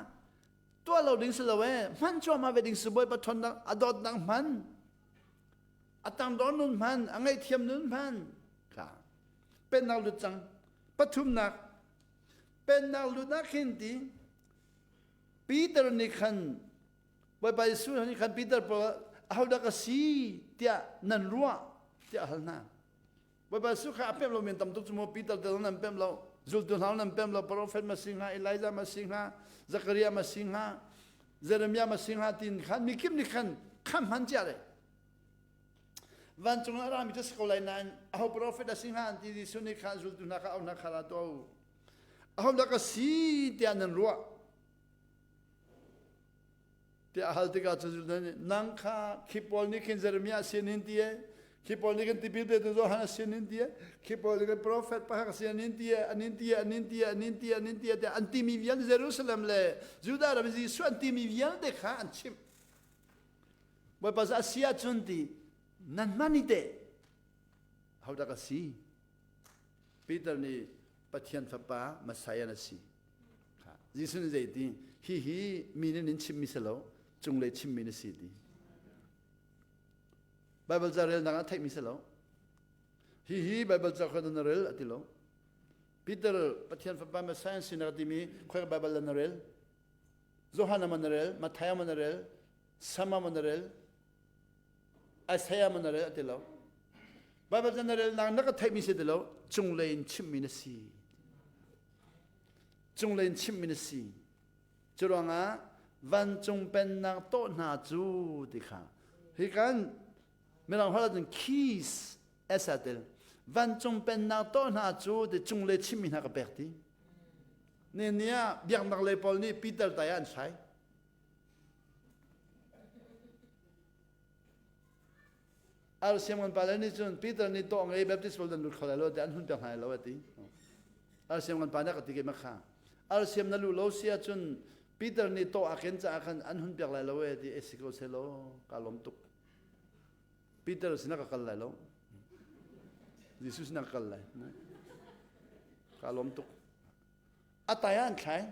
tuah lo ding si lo ee, hman cuahmah ve ding si, Bawipa ṭhawnnak a dawtnak hman, a tangdor nun hman, a ngaihthiam nun hman kha pennak lut cang. Pathumnak, pennak lut ah khin ti Peter nih khan Bawipa Jesuh nih khan Peter pawl ahodah ka si tiah nan ruah tiah a hal hna. Bawipa Jesuh kha a pemh lomi an tam tuk cu mu Peter te zong nan pemh lo zultu hna nan pemh lo prophet ma si hnga Elijah ma si hnga Zakaria ma si hnga Jeremiah ma si hnga tin khan mi kip nih khan kham hman cia le vancung ah rami cu si ko lai nain aho prophet a si hnga an ti Jesuh nih khan zultu hna kha au hna kha ra to aho dah ka si tiah nan ruah tiah a hal tikah cun Judah nih nang kha khi pawl nih khin Jeremiah sinin ti e khi pawl nih khin tipil petu Johan a sinin ti e khi pawl nih khin profet pakhat sinin ti e anin ti e anin ti e anin ti e anin ti e tiah an timi vialte Jerusalem le Judah ram Jesuh an timi vialte kha an chimh Bawipa cu a si ahcun ti nan hman i teh hodah ka si Peter nih Pathian fapa Messiah na si Jesuh nih zei ti hihi mi nih nin chimmi si lo cunglei chimmi na si ti Bible ca relnak ah theihmi si lo hihi Bible ca khoi na rel a ti lo Peter Pathian fapa Messiah sinak timi khoi Bible na rel Johan ma na rel Matthai ma na rel Sama ma na rel Isaiah ma na rel a ti lo Bible ca na relnak na ka theihmi si ti lo cunglei in chimmi na si Cunglei in chimhmi na si. Curuangah vancung pennak tawh hna cu ti kha hi kan mirang holh ahcun keys es a tel vancung pennak tawh hna cu ti cunglei chimmi hna ka pek ti ne ni ah biaknak lei pawl nih Peter tai ah an thlai RCM kan pale nih cun Peter nih tawh ngei Baptist pawl nan lut kho lai lo tiah an hun pek hna lo a ti. RCM kan pa nih a ka ti keimah kha. RCM na luh lo si ahcun Peter nih tawh a ken caah khan an hun pek lai lo e ti e si ko selaw ka lawm tuk. Peter sinah ka kal lai lo. Jesuh sinah ka kal lai. Ka lawm tuk. A tai ah an thlai.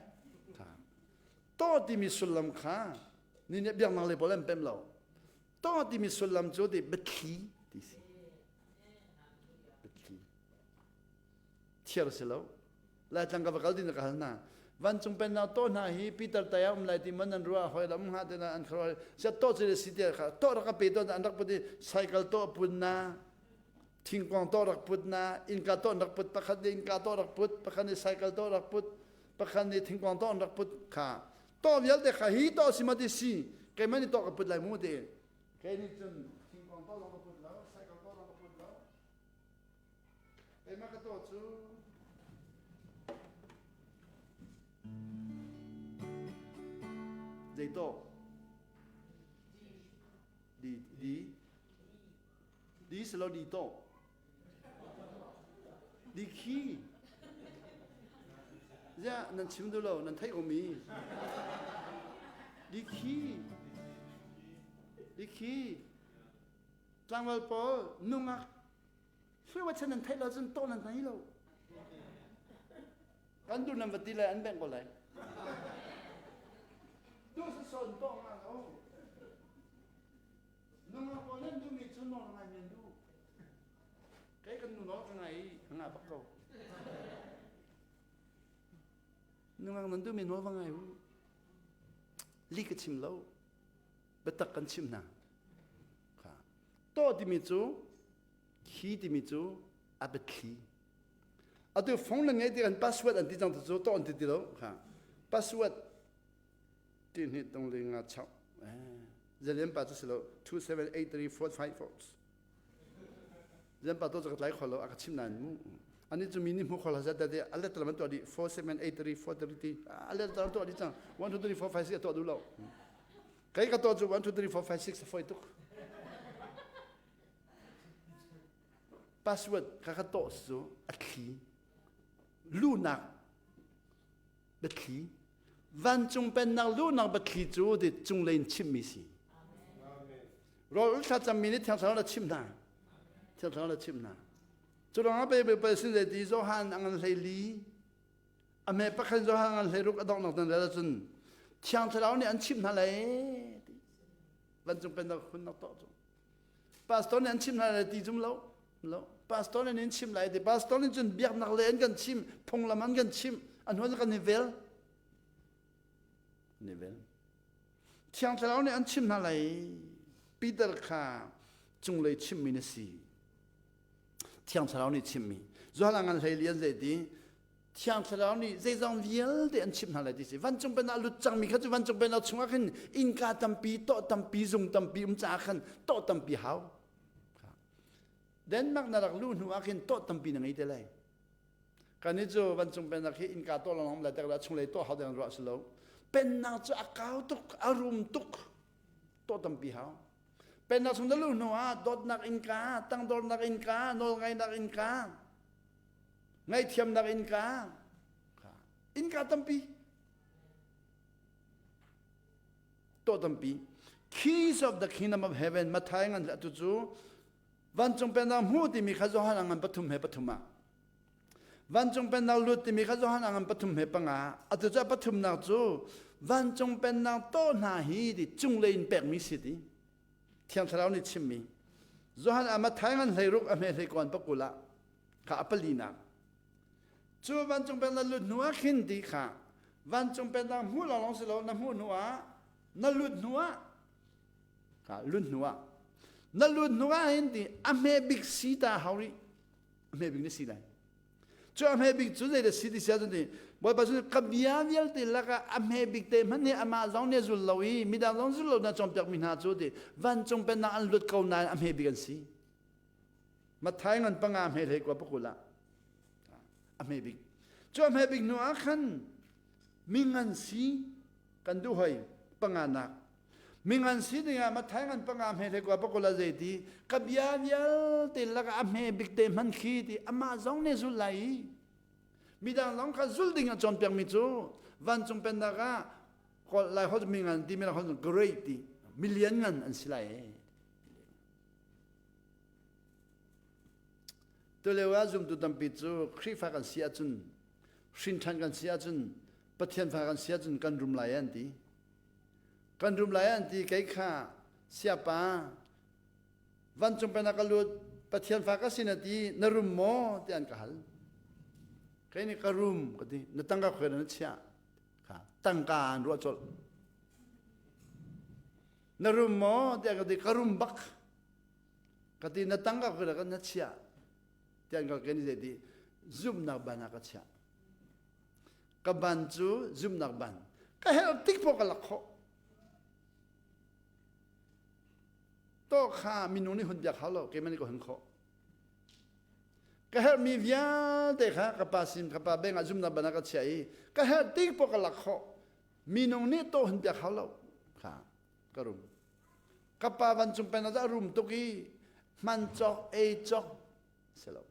To timi sullam kha ni nih biaknak lei pawl an pem lo. To timi sullam cu ti biathli ti si. Biathli. Thiar si lo. Laitlang ka va kal din ka hal hna. Vancung pennak to hna hi Peter tai ah um lai ti man an ruah hoi lam hnga te na an kharo sia to cu si te kha to rak ka pe to an rak put i cycle to pun na thingkuang to rak put na innka to rak put pakhat nih innka to rak put pakhat nih cycle to rak put pakhat nih thingkuang to rak put kha to vialte kha hi to si ma ti si keimah nih to ka put lai mu ti kei nih cun thingkuang to lawng ka put lo cycle to lawng ka put lo keimah ka to cu zei to di di Di si lo di to. Di khi. Ziah nan chim duh lo nan theih ko mi. Di khi. Di khi. Tlangval pawl nungak hruai chan nan theih lo cun to nan nei lo. Kan duh nan va ti lai an bengh ko lai. Tu si son to nga lo. Nungak pawl nan duhmi cu nawl ngai men duh. Kei kan nu nawl ka ngai i ka ngah bak ko. Nungak nan duhmi nawl va ngai u. Li ka chim lo. Biatak kan chim hna. Kha. To timi cu khi timi cu a biathli. Atu phone nan ngei ti kan password an ti cang tu cu to an ti ti lo. Kha. Password ti hnih tung li nga chau. Zalian pa cu si lo 2 7 8 3 4 5 4. Zalian pa to cu ka tlai kho lo a ka chim nain mu. Ani cu mi nih hmu kho la zat te a let lam an tuah dih 4 7 8 3 4 3 ti a let lam tuah dih cang 1 2 3 4 5 6 a tuah duh lo. Kei ka tuah cu 1 2 3 4 5 6 a foi tuk. Password ka ka tawh cu a thli. Lunak biathli. Vancung pennak luhnak biathli cu ti cunglei in chimmi si. Rawl thlacammi nih Thiang Thlarau na chimh hna. Thiang Thlarau na chimh hna. Cu ruangah pe pe sin zei ti Johan a ngan hlei li a hme pakhat Johan ngan hlei ruk a donghnak dan rel ahcun Thiang Thlarau nih an chimh hna lai ti. Vancung pennak hunnak tawh cu. Pastor nih an chim hna lai ti zum lo. Lo. Pastor nih an chim lai ti. Pastor nih cun biaknak le an kan chim, phunglam an kan chim, an huan kan i vel. An i vel. Thiang Thlarau nih an chim hna lai. Peter kha cunglei chimmi na si. Thiang Thlarau nih chimmi. Johan ngan hlei lian zei ti Thiang Thlarau nih zeizong vialte an chimh hna lai ti si. Vancung pennak lut cangmi kha cu vancung pennak chungah khin innka tampi, tawh tampi, zung tampi um caah khan tawh tampi hau. Denmark na rak luh hnu ah khin tawh tampi na ngei te lai. Kan i cu vancung pennak hi innka tawh lawng lai tak chunglei tawh hau ding ruah si lo. Pennak cu a kau tuk, a rum tuk, tawh tampi hau. Pennak chung na luh hnu ah dawtnak innka, tangdornak innka, nawlngainak innka, ngaihthiamnak innka innka tampi to tampi keys of the kingdom of heaven Matthai ngan atu cu vancung pennak hmu timi kha Johan ngan pathum he pathum ah vancung pennak lut timi kha Johan ngan pathum he panga atu cu pathumnak cu vancung pennak to hna hi ti cunglei in pekmi si ti Thiang Thlarau nih chimmi Johan ah Matthai ngan hleiruk a hme hleikawn pakul ah kha a palinak cu vancung pennak lut hnu ah khin ti kha vancung pennak hmuh lawnglawng si lo na hmuh hnu ah na lut hnu ah kha lut hnu ah na lut hnu ah hin ti a hme bik si ta hau rih a hme bik na si lai cu a hme bik cu zei dah si ti sia cun ti Bawipa cu ka bia vialte lakah a hme bik te hmanh nih amah zong nih a zul lo i midang zong zul lo na cawnpiak mi hna cu ti vancung pennak an lut ko nain a hme bik an si Matthai ngan panga hme hlei kua pakul ah a hme bik. Cu a hme bik hnu ah khan mi ngan si kan duh hoi panga nak. Mi ngan si dingah Matthai ngan panga hme hlei kua pakul ah zei ti ka bia vialte lakah a hme bik te hman khi ti amah zong nih zul lai i midang zong kha zul ding a cawnpiak mi cu vancung pennak ah lai holh mi ngan ti mi holh great ti million ngan an si lai Tulio ah zumtu tampi cu Khrihfa kan si ahcun hrinṭhan kan si ahcun Pathian fa kan si ahcun kan rum lai an ti. Kan rum lai an ti kei kha siapa vancung pennak ka lut Pathian fa ka si na ti na rum maw ti an ka hal. Kei nih ka rum ka ti na tangka khuai na chiah kha tangka an ruah colh. Na rum maw tiah ka ti ka rum bak. Ka ti na tangka ka ka na chiah tiah ka kan zei ti zumnak ban ah ka chiah. Ka ban cu zumnak ban. Ka herh tik poh ka lak khawh. To kha minung nih hun biak hau lo keimah nih ka hun khawh. Ka herhmi vialte kha ka pa sin ka pa beng ah zumnak ban ah ka chiah i ka herh tik poh ka lak khawh. Minung nih to hun biak hau lo. Kha ka rum. Ka pa vancung pen ah rum tuk i hman cawk ei cawk si lo.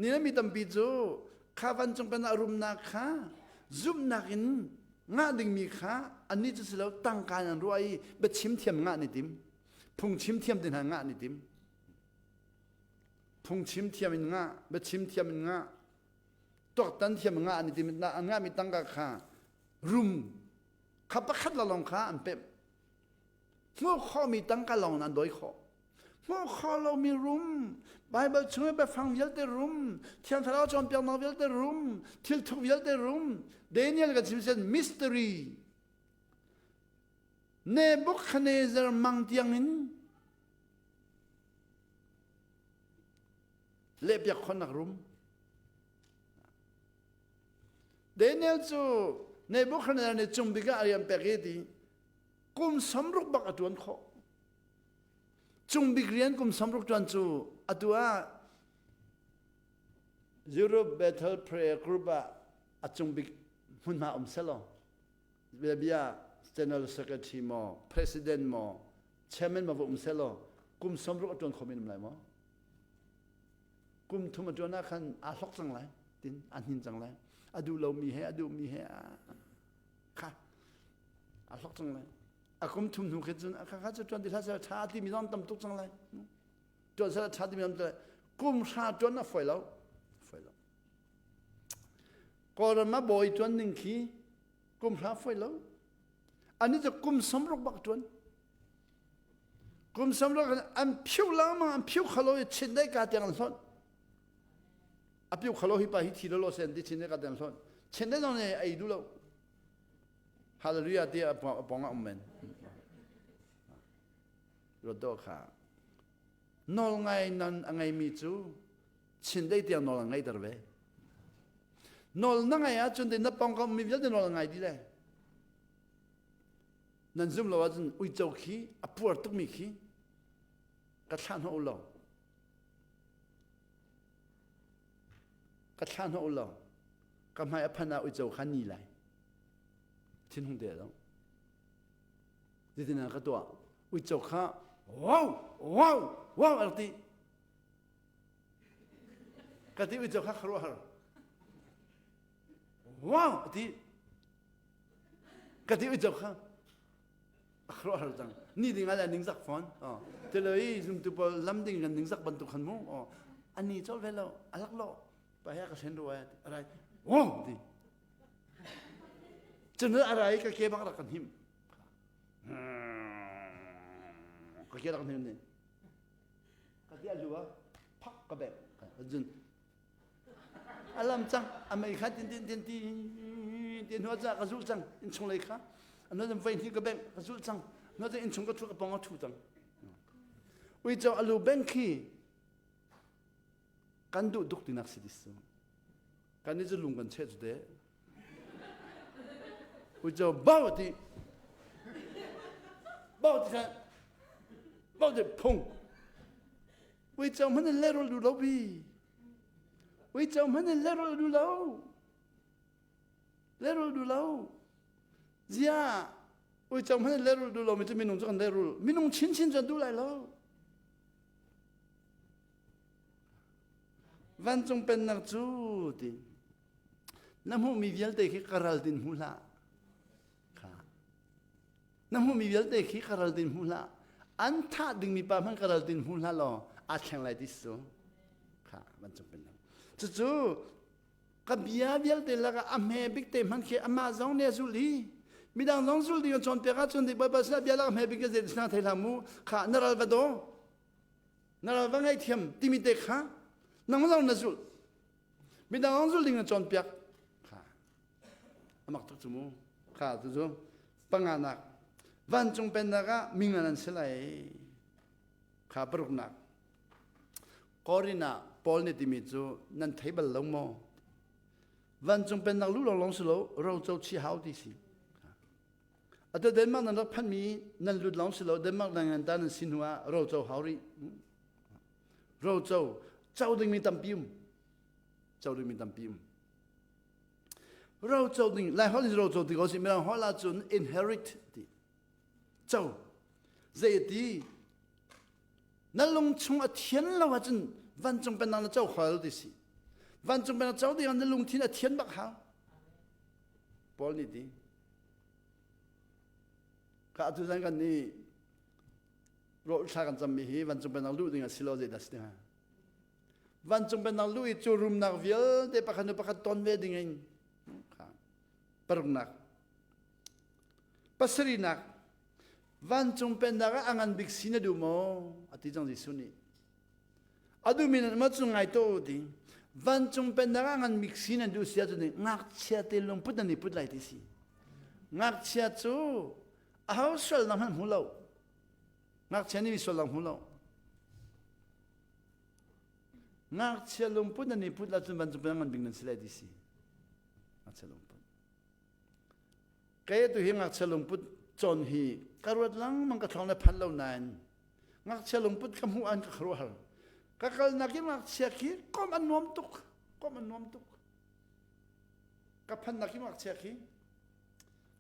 Ni le mi tampi cu kha vancung pen ah rumnak kha zumhnak in ngah dingmi kha annih cu si lo tangka in an ruah i biachim thiam ngah ni tim phungchim thiam ti hna ngah ni tim phungchim thiam in ngah biachim thiam in ngah tuaktan thiam ngah an i tim an ngahmi tangka kha rum kha pakhat lalong kha an pemh. Hmuh khawhmi tangka lawng nan dawi khawh. Hmuh khawh lomi rum, Baibal chung i biafang vialte rum, Thiang Thlarau cawnpiaknak vialte rum, thilthuk vialte rum, Daniel kan chim sen mystery. Nebuchadnezzar mang tiang in lehpiak khawhnak rum. Daniel cu Nebuchadnezzar nih cung bik ah a rian pek i ti kum samruk bak a ṭuan khawh. Cung bik rian kum samruk ṭuan cu atu ah Europe Bethel Prayer Group ah a cung bik hmunhma um selaw bia General Secretary maw President maw Chairman maw va um selaw kum samruk a ṭuan kho men um lai maw? Kum thum a ṭuan ah khan aa hlok cang lai tin aa hnin cang lai a duh lomi he a duhmi he kha a hlok cang lai a kum thum hnu khin cun kha kha cu ṭuan ti hlah seh ṭha timi zong tam tuk cang lai ṭuan seh ṭha timi zong tam kum hra ṭuan a fawi lo fawi lo Kawlram ah bawi ṭuan ning khi kum hra fawi lo ani cu kum samruk bak ṭuan kum samruk an phiu lengmang an phiu khalo i chin dai ka tiang an hlonh a piu khalo hi pa hi thi lo lo sen ti chin dai ka tiang hlonh chin dai zong nih ei duh lo Hallelujah ti a pong ah um men. Ruat kha. Nawl ngai nan a ngeimi cu chin dei tiang nawl a ngeiter ve. Nawl na ngai ahcun de na pong ka ummi vialte nawl a ngai dih le. Nan zum lo ahcun uico khi a puar tukmi khi ka thlah hnawh u law. Ka thlah hnawh u law. Ka hmai a phan ah uico kha ni lai. Thinhung te lo. Zeitin ka tuah? Uico kha wow wow wow a rak ti. Ka ti uico kha khuaruahhar. Wow a ti. Ka ti uico kha a khuaruahhar cang. Ni ding ah le ningzak fawn. Tilo i zumtu pawl lam ding kan ningzak bantuk khan mu. Ani cawlh ve lo, a lak lo. Pa he ka hlen ru ai. Arai wow ti. Cun a rai ka ke bak rak kan him. Ka ke rak him ni. Ka ti a lu ah phak ka bek. Cun alam cang a mei kha tin tin tin tin tin hnu ca ka zul cang in chung lei kha ano zan voi hnih ka beng ka zul cang no zan in chung ka thu ka pong a thu cang uico alu beng khi kan duh tuk tinak si dis kan ni cu lung kan cheh cu te uico bau ti bau ti khan bau ti phung uico hmanh in lehrul duh lo bi uico hmanh in lehrul duh lo lehrul duh lo zia uico hmanh in lehrul duh lo mi cu minung cu kan lehrul minung chinchin cu an duh lai lo Vancung pennak cu ti na hmuhmi vialte khi ka ral tin hmu hlah. Kha. Na hmuhmi vialte khi ka ral tin hmu hlah. An thah dingmi pa hmanh ka ral tin hmu hlah law aa thleng lai ti su. Kha vancung pennak. Cucu ka bia vialte lakah a hme bik te hmanh khi amah zong nih a zulh i midang zong zulh ding a cawnpiak ahcun Bawipa sinah bia lak a hme bik zei sinah thei hlah mu kha na ral va daw na ral va ngaihthiam timi te kha nang zong na zulh midang zong zulh ding na cawnpiak kha amak tuk cu mu kha tu cu panganak vancung pennak ah mingan an si lai kha paruknak Korin ah Paul nih timi cu nan thei bal lo maw vancung pennak lu lawng lawng si lo roco chi hau ti si Atu Denmark nan rak phanmi nan lut lawng si lo Denmark nan ngan ta nan si hnu ah roco hau rih. Roco co dingmi tampi um. Co dingmi tampi um. Roco ding Lai holh in roco ti ko si Mirang holh ahcun inherit ti. Co. Zei ti na lung chung a thian lo ahcun vancung pennak na co khol ti si. Vancung pennak co ding ah na lungthin a thian bak hau. Paul nih ti. Ka atu zan kan nih rawl thla kan cammi hi vancung pennak luh ding a si lo zeidah si hnga vancung pennak luh i cu rumnak vialte pakhat nu pakhat ton ve ding in paruknak pasarihnak. Vancung pennak ah a ngan bik si na duh maw? A ti cang Jesuh nih. A duhmi nan um ahcun ngai tuah u ti. Vancung pennak ah ngan bik si nan duh si ahcun ngakchia te lungput nan i put lai ti si. Ngakchia cu aho sualnak hmanh hmu lo. Ngakchia nih mi sualnak hmu lo. Ngakchia lungput nan i put ahcun vancung pennak ngan bik nan si lai ti si. Ngakchia lungput. Kei atu hi ngakchia lungput cawn hi ka ruat lengmang ka thlong le phan lo nain ngakchia lungput ka hmuh an ka khuaruahhar. Ka kalnak i ngakchia khi kom an nuam tuk. Kom an nuam tuk. Ka phannak i ngakchia khi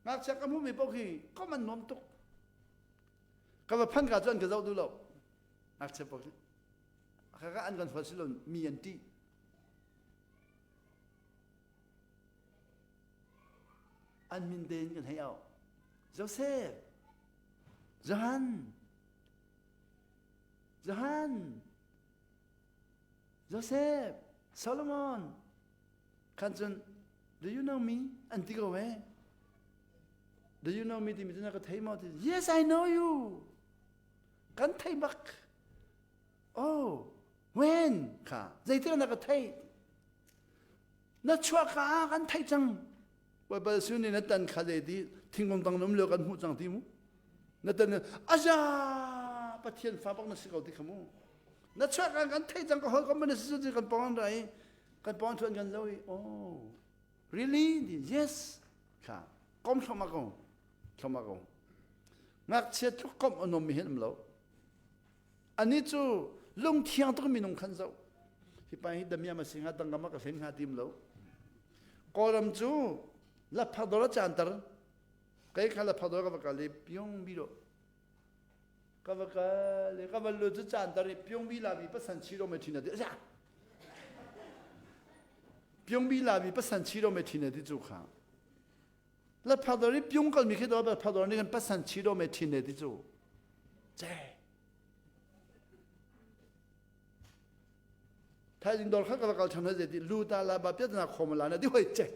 ngakchia ka hmuhmi paoh khi kom an nuam tuk. Ka va phan ka cu an ka zoh duh lo. Ngakchia paoh khi. Kaka an kan huat si lo mi an ṭih. An min tein kan hei auh. Joseph, Johan, Johan, Joseph, Solomon. Khan cun, do you know me? An ti ko eh. Do you know me timi cu na ka thei maw? Yes, I know you. Kan thei bak. Oh, when? Kha, zeitik na ka theih? Na chuah ka ah kan theih cang. Baibal Jesuh nih na tan kha le ti thingkung tang um lio kan hmuh cang ti mu. Na tan aja Pathian fa bak na si ko ti kha mu. Na chuah kan kan theih cang ka hawi kom na si cu kan pawng ra i kan pawng thuan kan zo i oh really yes kha kom thloma ko thloma ko ngakchia tluk kom anom mi hin um lo Anih cu lungthiang tuk minung khan zoh. Hi pa hi damiam a si hnga tangka ma ka hlen hnga tim lo. Kawlram cu laphak dor a caanter. Kei kha laphak dor ka va kal i pyung bi do. Ka va kal i ka va lut cu caanter i pyung bi la bi pasan chi do me thin ati. Asia. Pyung bi la bi pasan chi do me thin ati cu kha. Laphak dor i pyung kal mi khi do laphak dor nih kan pasan chi do me thin ati cu. Che. Thaizing dawr kha ka va kal ṭhan hoi zeiti lu ta la ba piat na khom la na di hoi che.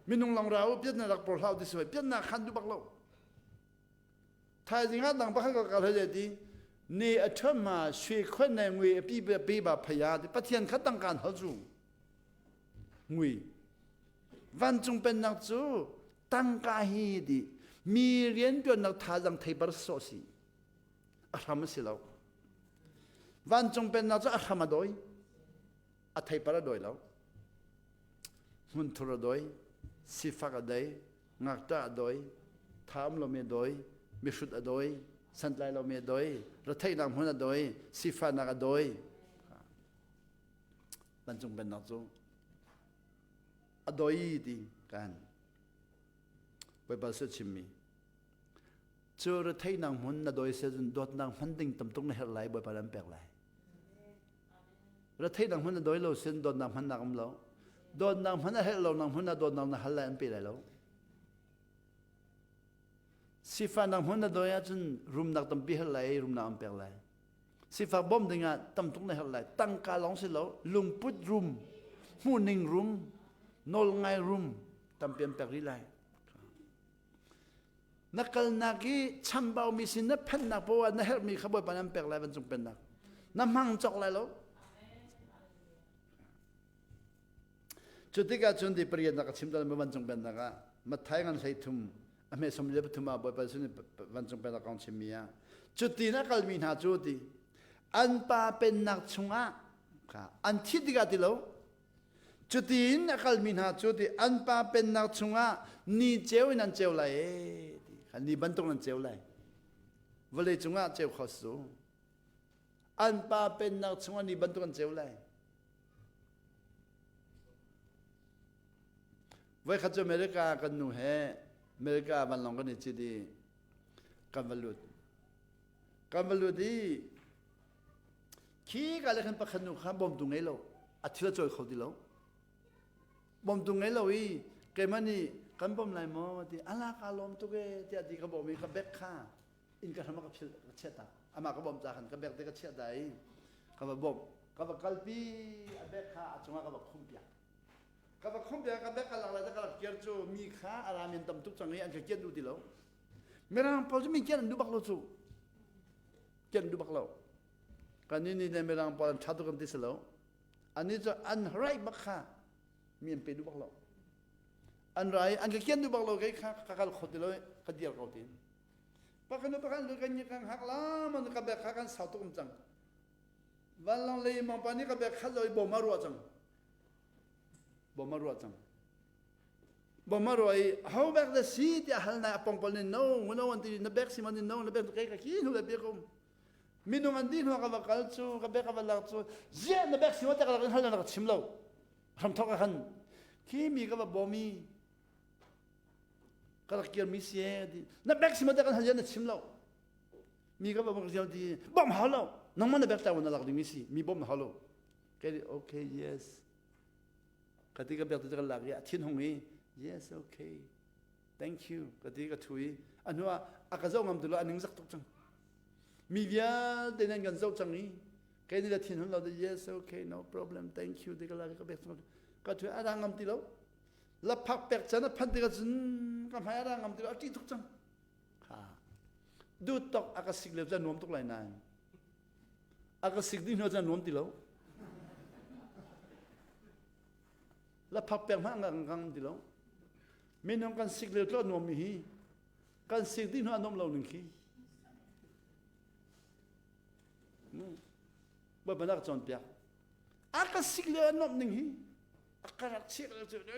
Minung long ra u piat na rak por hlau ti si hoi piat na khan du bak lo. Thaizing ah dang pakhat ka kal hoi zeiti ne a ṭham ma sui khon ne ngui a pi pe ba phaya ti Pathian kha tang kan hal zu. Ngui. Vancung pennak cu tangka hi ti mi rianṭuannak thazaang theibar sawh si. A hram a si lo. Vancung pennak cu a hram a dawi. A theipar a dawi lo. Hmunthur a dawi, sifak a dei, ngakṭah a dawi, tha um lomi a dawi, mihrut a dawi, santlai lomi a dawi, retheihnak hmun a dawi, sifahnak a dawi. Vancung pennak cu a dawi ti kan Baibal su chimmi. Cu retheihnak hmun na dawi seh cun dawtnak hman ding tam tuk na herh lai Bawipa an pek lai. Retheihnak hmun na dawi lo sin dawtnak hmannak um lo. Dawtnak hman a herh lo nak hmun ah dawtnak na hal lai an pe lai lo. Sifahnak hmun na dawi ahcun rumnak tampi herh lai i rumnak an pek lai. Sifak bawmh dingah tam tuk na herh lai. Tangka lawng si lo, lungput rum, hmuhning rum, nawlngai rum tampi an pek rih lai. Na kalnak i chambaumi sin na phennak poah na herhmi kha Bawipa nih an pek lai vancung pennak. Na hmang cawk lai lo. Cu tikah cun ti pariatnak a chim dal vancung pennak ah Matthai ngan hlei thum a hme som le pathum ah Bawipa sin vancung pennak kong chimmi ah cutin a kalmi hna cu ti an pa pennak chungah kha an thit tikah ti lo Cutin a kalmi hna cu ti an pa pennak chungah ni ceu in an ceu lai ee ti kha ni bantuk nan ceu lai. Vawlei cungah ceu kho su. An pa pennak chungah ni bantuk an ceu lai. Voikhat cu America kan nu he America vanlawng kan i cit i kan va lut. Kan va lut i Khi ka le khan pakhat nu kha bawmtu ngei lo, a thil a cawi kho ti lo. Bawmtu ngei lo i keimah nih kan bawm lai maw ti ala ka lawm tuk e tiah ti ka bawm i ka bek kha inn ka hram ah ka phil ka chiah ta. Amah ka bawm ca khan ka bek te ka chiah ta i ka va bawmh. Ka va kalpi a bek kha a cungah ka va khumh piak. Ka va khumh piak ka bek ka lak lai ka rak kir cu mi kha a rami an tam tuk cang i an ka kianh duh ti lo. Mirang pawl cu mi kian an duh bak lo cu. Kian an duh bak lo. Kan nih nih le mirang pawl an ṭha tuk kan ti si lo. Annih cu an right bak kha mi an pe duh bak lo. An rai an ka kian duh bak lo kei kha ka kal kho ti lo ka dir ko tin. Pakhat nu pakhat lu kan kan hak la man ka bek kha kan sau tuk um cang. Vanlawng lei mang pa nih ka bek khat lo i bom a ruah cang. Bom a ruah cang. Bom a ruah i ho bek da si tiah hal na pong pol nih no no an ti na bek si man no na bek kai ka ki hnu le bek um. Minung an di hnu ka va kal cu ka bek ka va lak cu ziah na bek si ma tak lak hal na ka chim lo. Hram thok a khan khi mi ka va bom i ka rak kirmi si e ti na bek si ma tak kan hal na chim lo. Mi ka va bom ti bom hau lo nangmah na bek ta na lak ding mi si mi bom hau lo. Kai okay yes. Ka ti ka bek tu ka lak i a thin hung i yes okay thank you ka ti ka thu i a hnu ah a ka zoh ngam tu lo a ning zak tuk cang. Mi vialte nan kan zoh cang i kei nih la thin hun lo yes okay no problem thank you ti ka lak i ka bek ka thu a ra ngam ti lo. Laphak pek can a phanh tikah cun ka hmai a ra ngam ti lo a ṭih tuk cang. Ha. Duh tok a ka sik lio cu a nuam tuk lai nain a ka sik dih hnu cun a nuam ti lo. Laphak pek hmanh a ngam ti lo. Minung kan sik lio tlo a nuam mi hi kan sik dih hnu a nuam lo ning khi. Bawipa na ka cawnpiak. A ka sik lio a nuamh ning hi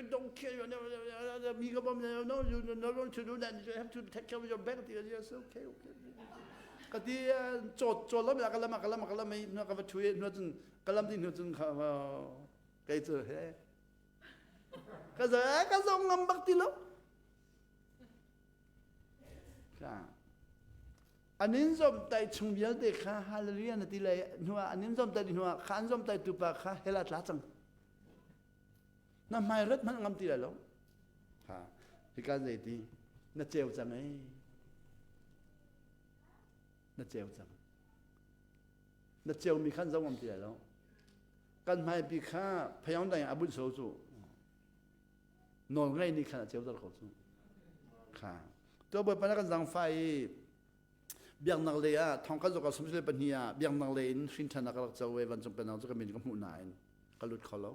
don't care mi ka bom no you no don't to do that you have to take care of your back yes okay okay ka ti chot chot lam ka lam ka lam ka lam na ka va thui nu chun ka lam ding nu chun kha kai chu he ka za ka zong ngam bak ti lo an in zomtai chung vialte kha hallelujah na ti lai hnuah an in zomtai hnuah kha an zomtai tu pa kha hela tla cang Na hmai rat hmanh ngam ti lai lo. Ha, hika zei ti na ceu cang ei. Na ceu cang. Na ceu mi khan zo ngam ti lai lo. Kan hmai pi kha phayong dang a bunh so cu. Nawl ngei ni khan a ceu dar ko cu. Kha. To bawipa na kan zangfa i biaknak lei ah thong kan zoka sum pahnih ah biaknak lei in hrin ṭhan ka rak co i vancung pennak cu ka min ka hmuh nain ka lut kho lo.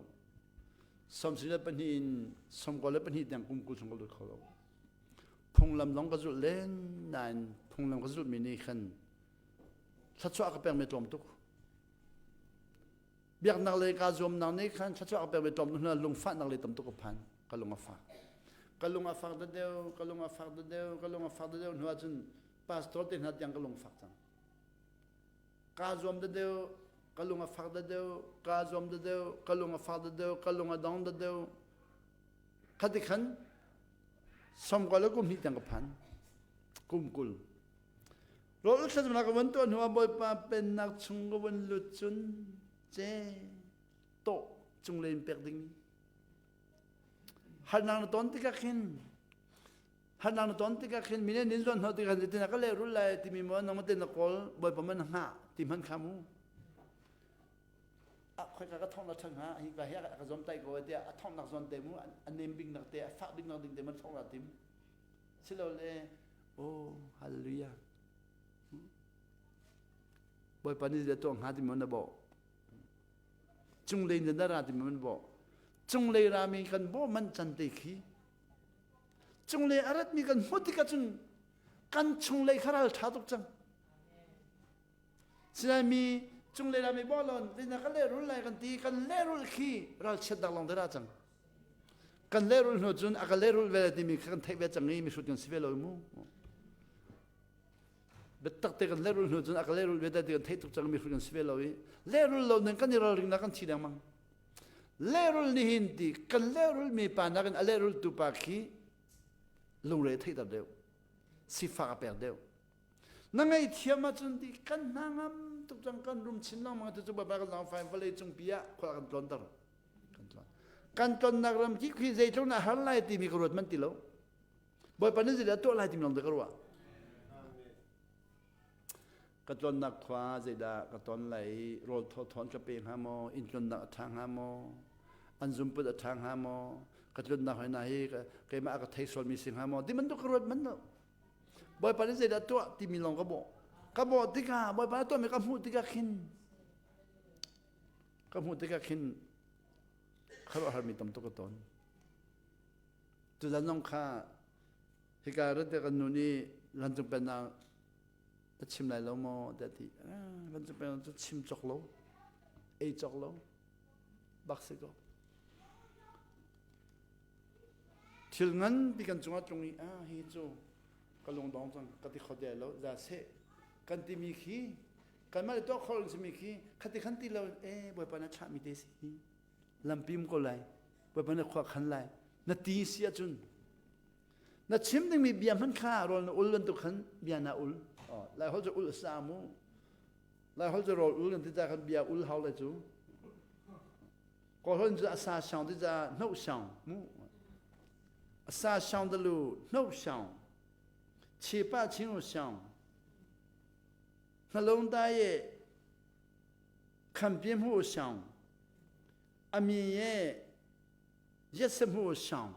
72 in 92 tiang kum 20 chung ka lut kho lo. Phunglam zong ka zulh len nain phunglam ka zulhmi nih khan thluachuah ka pekmi tlawm tuk. Biaknak lei kaa zuamnak nih khan thluachuah ka pekmi tlawm tuk hna lungfahnak lei tam tuk ka phan. Ka lung a fak. Ka lung a fak deuh, ka lung a fak deuh, ka lung a fak deuh hnu ahcun pastor te hna tiang ka lung fak cang. Kaa zuam deuh, ka lung a fak deuh, kaa zuam deuh, ka lung a fak deuh, ka lung a dong deuh. Khati khan sawmkua le kum hnih tiang ka phan. Kum 20. Rawl thlacamnak ka van tuah hnu ah Bawipa pennak chung ka van lut cun ce tawh cunglei in pek dingmi harnak na ton tikah khin harnak na ton tikah khin mine nin zuan hnawh tikah zeitin ka lehrul lai timi maw nangmah te na kawl Bawipa man hngah ti hman kha mu a khoika ka thong na ṭhan hnga hi ka hi a ka zom tai ko tiah a thongnak zawn te mu a nem bik nak te a fak bik nak ding te man thong ra tim silole oh hallelujah Bawipa nih zei tuah hnga ti maw na bawh cunglei na ra ti maw na bawh cunglei rami kan bawh man can te khi cunglei a ratmi kan hmuh tikah cun kan chunglei kha ral ṭha tuk cang Sinain mi cunglei rami bawh lon na ka lehrul lai kan ti kan lehrul khi ralchiatnak lawng te ra cang kan lehrul hnu cun a ka lehrul ve timi kha kan theih ve cang i mihrut kan si ve lo mu biatak te kan lehrul hnu cun a ka lehrul ve ti kan theih tuk cang mihrut kan si ve lo i lehrul lo ning kan i ralring na kan thi lengmang lehrul nihin ti kan lehrul mi pa nakin a lehrul tu pa khi lungre theihter deuh sifak a pek deuh Na ngaihthiam ahcun ti kan hna ngam tuk cang kan rum chin lengmang tu cu Bawipa kan zaangfah in vawlei cung pi ah khua kan tlonter. Kan tlon. Kan tlonnak ram ki khi zeitluk na har lai timi ka ruat man ti lo. Bawipa nih zeidah tuah lai timi lawng te ka ruah. Ka tlonnak khua zeidah ka ton lai rawl thaw thawn ka pe hnga maw inn tlonnak a ṭha hnga maw an zumput a ṭha hnga maw ka tlonnak hoi na hi keimah a ka thei sualmi si hnga maw ti bantuk ka ruat man lo. Bawipa nih zeidah tuah timi lawng ka bawh. Ka bawh tikah Bawipa nih tuahmi ka hmuh tikah khin ka hmuh tikah khin khuaruahharmi tam tuk ka ton. Tuzan zong kha hika rat kan nu nih vancung pennak na chim lai lo maw tiah ti. Vancung pennak cu chim cawk lo, ei cawk lo, bak si ko. Thil nganpi kan cungah tlung i ah hi cu ka lungdong cang ka ti kho te lo za seh kan timi khi kanmah le tuah khawh simi khi khati khan ti lo eh bawipa na thlahmi te si lampi um ko lai bawipa na khua khan lai na ti si ahcun na chim dingmi bia hman kha rawl na ul bantuk khan bia na ul lai holh cu ul sa mu lai holh cu rawl ul kan ti ta khan bia ul hau lai cu Kawlholh cu a sa siang ti caah hnoh siang mu. A sa siang da lu hnoh siang. Chepa chinu siang. Hnalong da ye khampi mu siang. Ami ye yetse mu siang.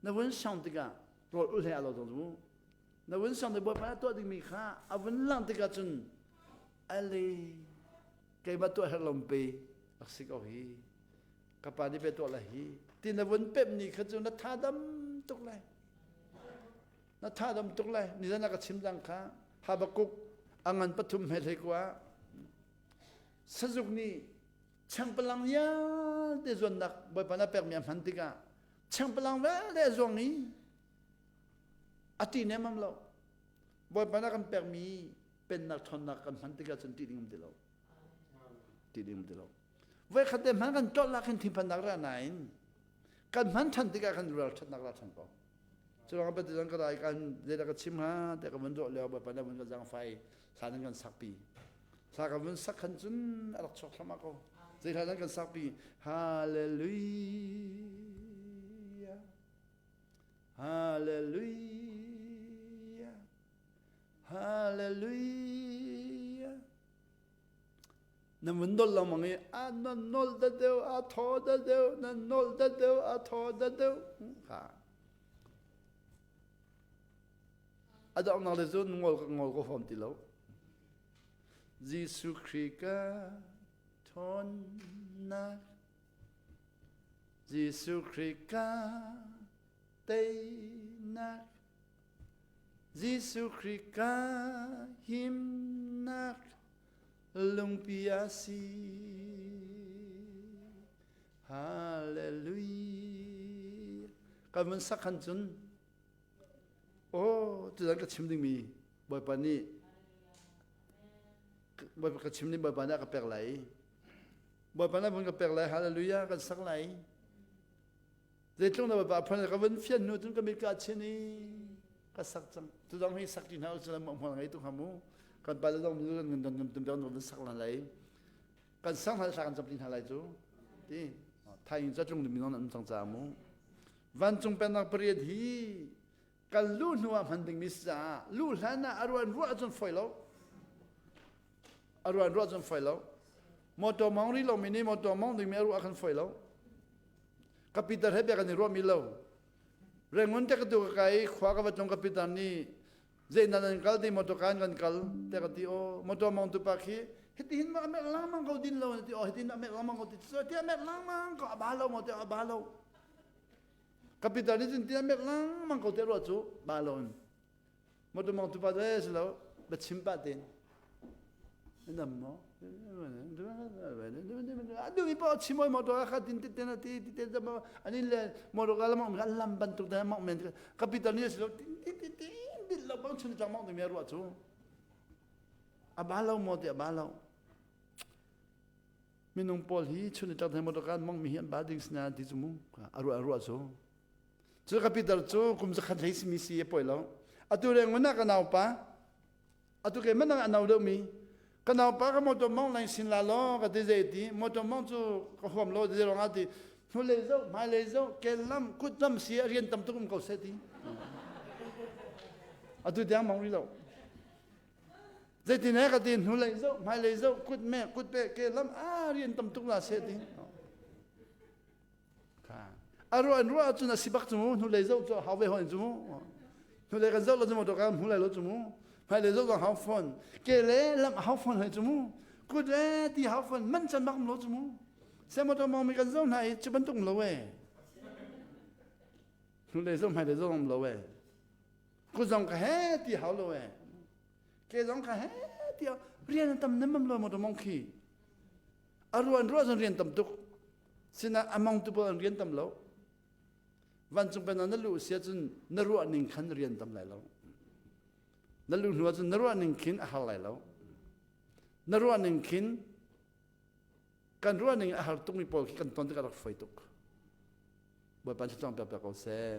Na vun siang tikah rawl ul he alo dong mu. Na vun siang te bawipa tuah dingmi kha a vun lang tikah cun ale keimah tuah herh lom pe rak si ko hi ka pa nih pe tuah lai hi ti na vun pep ni kha cu na tha dam tuk lai na tha dam tuk lai nizan ah ka chim dang kha Habakuk a ngan pathum he hlei kwa sazuk nih changpalang vialte zuannak bawipa na pekmi a hman tikah changpalang vialte a zuang i a ti nemam lo bawipa na kan pekmi pennak ṭhawnnak kan hman tikah cun ṭih ding um ti lo ṭih ding um ti lo voi khat te hman kan tlolh ah khin thinphannak ra nain kan hman ṭhan tikah kan ral ṭhatnak ra ṭhan ko curuang ah ka rai kan zeidah ka chim ha te ka vun zawh lio bawipa na vun ka zangfai hla nan kan sakpi hla ka vun sak khan cun a rak chuak thluahmah ko zei hla nan kan sakpi hallelujah hallelujah Hallelujah. Na mun dol lengmang i a na nol da deuh a thaw da deuh na nol da deuh a thaw da deuh kha a donghnak le cun ngol ka ngol ko fom ti lo Jesuh Khrih ka ṭhawnnak Jesuh Khrih ka teinak Jesuh Khrih ka himnak lungpi a si. Hallelujah. Kan vun sak han cun oh tuzan ka chim dingmi Bawipa nih Bawipa ka chim ding Bawipa nih a ka pek lai. Bawipa nih vun ka pek lai. Hallelujah kan sak lai. Zeitluk na Bawipa phun ka vun fian hnu cun ka mit ka chin i ka sak cang. Tu dang hi sak ti hna usih law hmual ngei tuk hamu. Kan pa le dong nu kan ngan don tum dong vun sak lan lai. Kan sang hna thla kan cam ti hna lai cu. Ti thai in zatlung ding non an cang ca mu. Vancung pennak pariat hi kan luh hnu ah hman dingmi si caah luh hlan ah a ruan ruah cun foi lo. A ruan ruah cun foi lo. Motor mong ri lomi nih motor mong dingmi a ruah khan foi lo. Ka Peter he bia kan i ruahmi lo. Rangoon te ka tu ka kai khua ka va tlung ka Peter nih zeinan an kal ti motor kan kan kal te ka ti o motor mong tu pa khi hitihin ma amek langmang ko din lo ti o hitin amek langmang ko ti so ti amek langmang ko aba lo mo te aba lo ka Peter nih cun ti amek langmang ko te ruah cu ba lo in Motor mong tu pa de si lo ba chim pa tin nam mo adu mi pa chim oi motor kha tin tin tin ti ti tin ani le motor ka lamang kan lam bantuk da mong men capital ni si lo tin tin tin tin din lo bang chun tlang mong tu mi ruwa chu a ba lo mo ti a ba lo minung pawl hi chun tlang thai motor kan mong mi hi an ba ding sina ti chu mu a ruwa ruwa chu Cu ka Peter cu kum zakhat hlei simi si a poi lo. Atu reng mana ka naupa, atu ke mana a nau deuhmi, ka naupa ka motor mong lang sin la law ka ti zei ti, motor mong cu ka huam lo ti ruangah ti, hnulei zoh, hmailei zoh, kel lam, kut lam si a rian tam tuk um ko seh ti. Atu tiang mong rih lo. Zeitin he ka ti hnulei zoh, hmailei zoh, kut me, kut pe, ke lam, a rian tam tuk la seh ti. A ruah in ruah ahcun a si bak cu hnulei zoh cu hau ve hawi cu. Hnulei kan zoh lo cu motor kan hmu lai lo cu mu. Hmailei zoh zong hau fawn. Ke le lam hau fawn hoi cu mu. Kut le ti hau fawn man can bak lo cu mu. Se motor mong mi kan zoh hna i cu bantuk lo e. Hnulei zoh hmailei zoh zong lo e. Kut zong ka he ti hau lo e. Ke zong ka he ti hau. Rian an tam nemam lo motor mong khi. A ruan ruah zong rian tam tuk. Sina among tu pawl an rian tam lo. Vancung pen ah na luh si ahcun na ruah ning khan rian tam lai lo. Na luh hnu ahcun na ruah ning khin a har lai lo. Na ruah ning khin kan ruah ning a har tukmi pawl khi kan ton tikah rak fawi tuk. Bawipa thluachuah pek pek ko seh.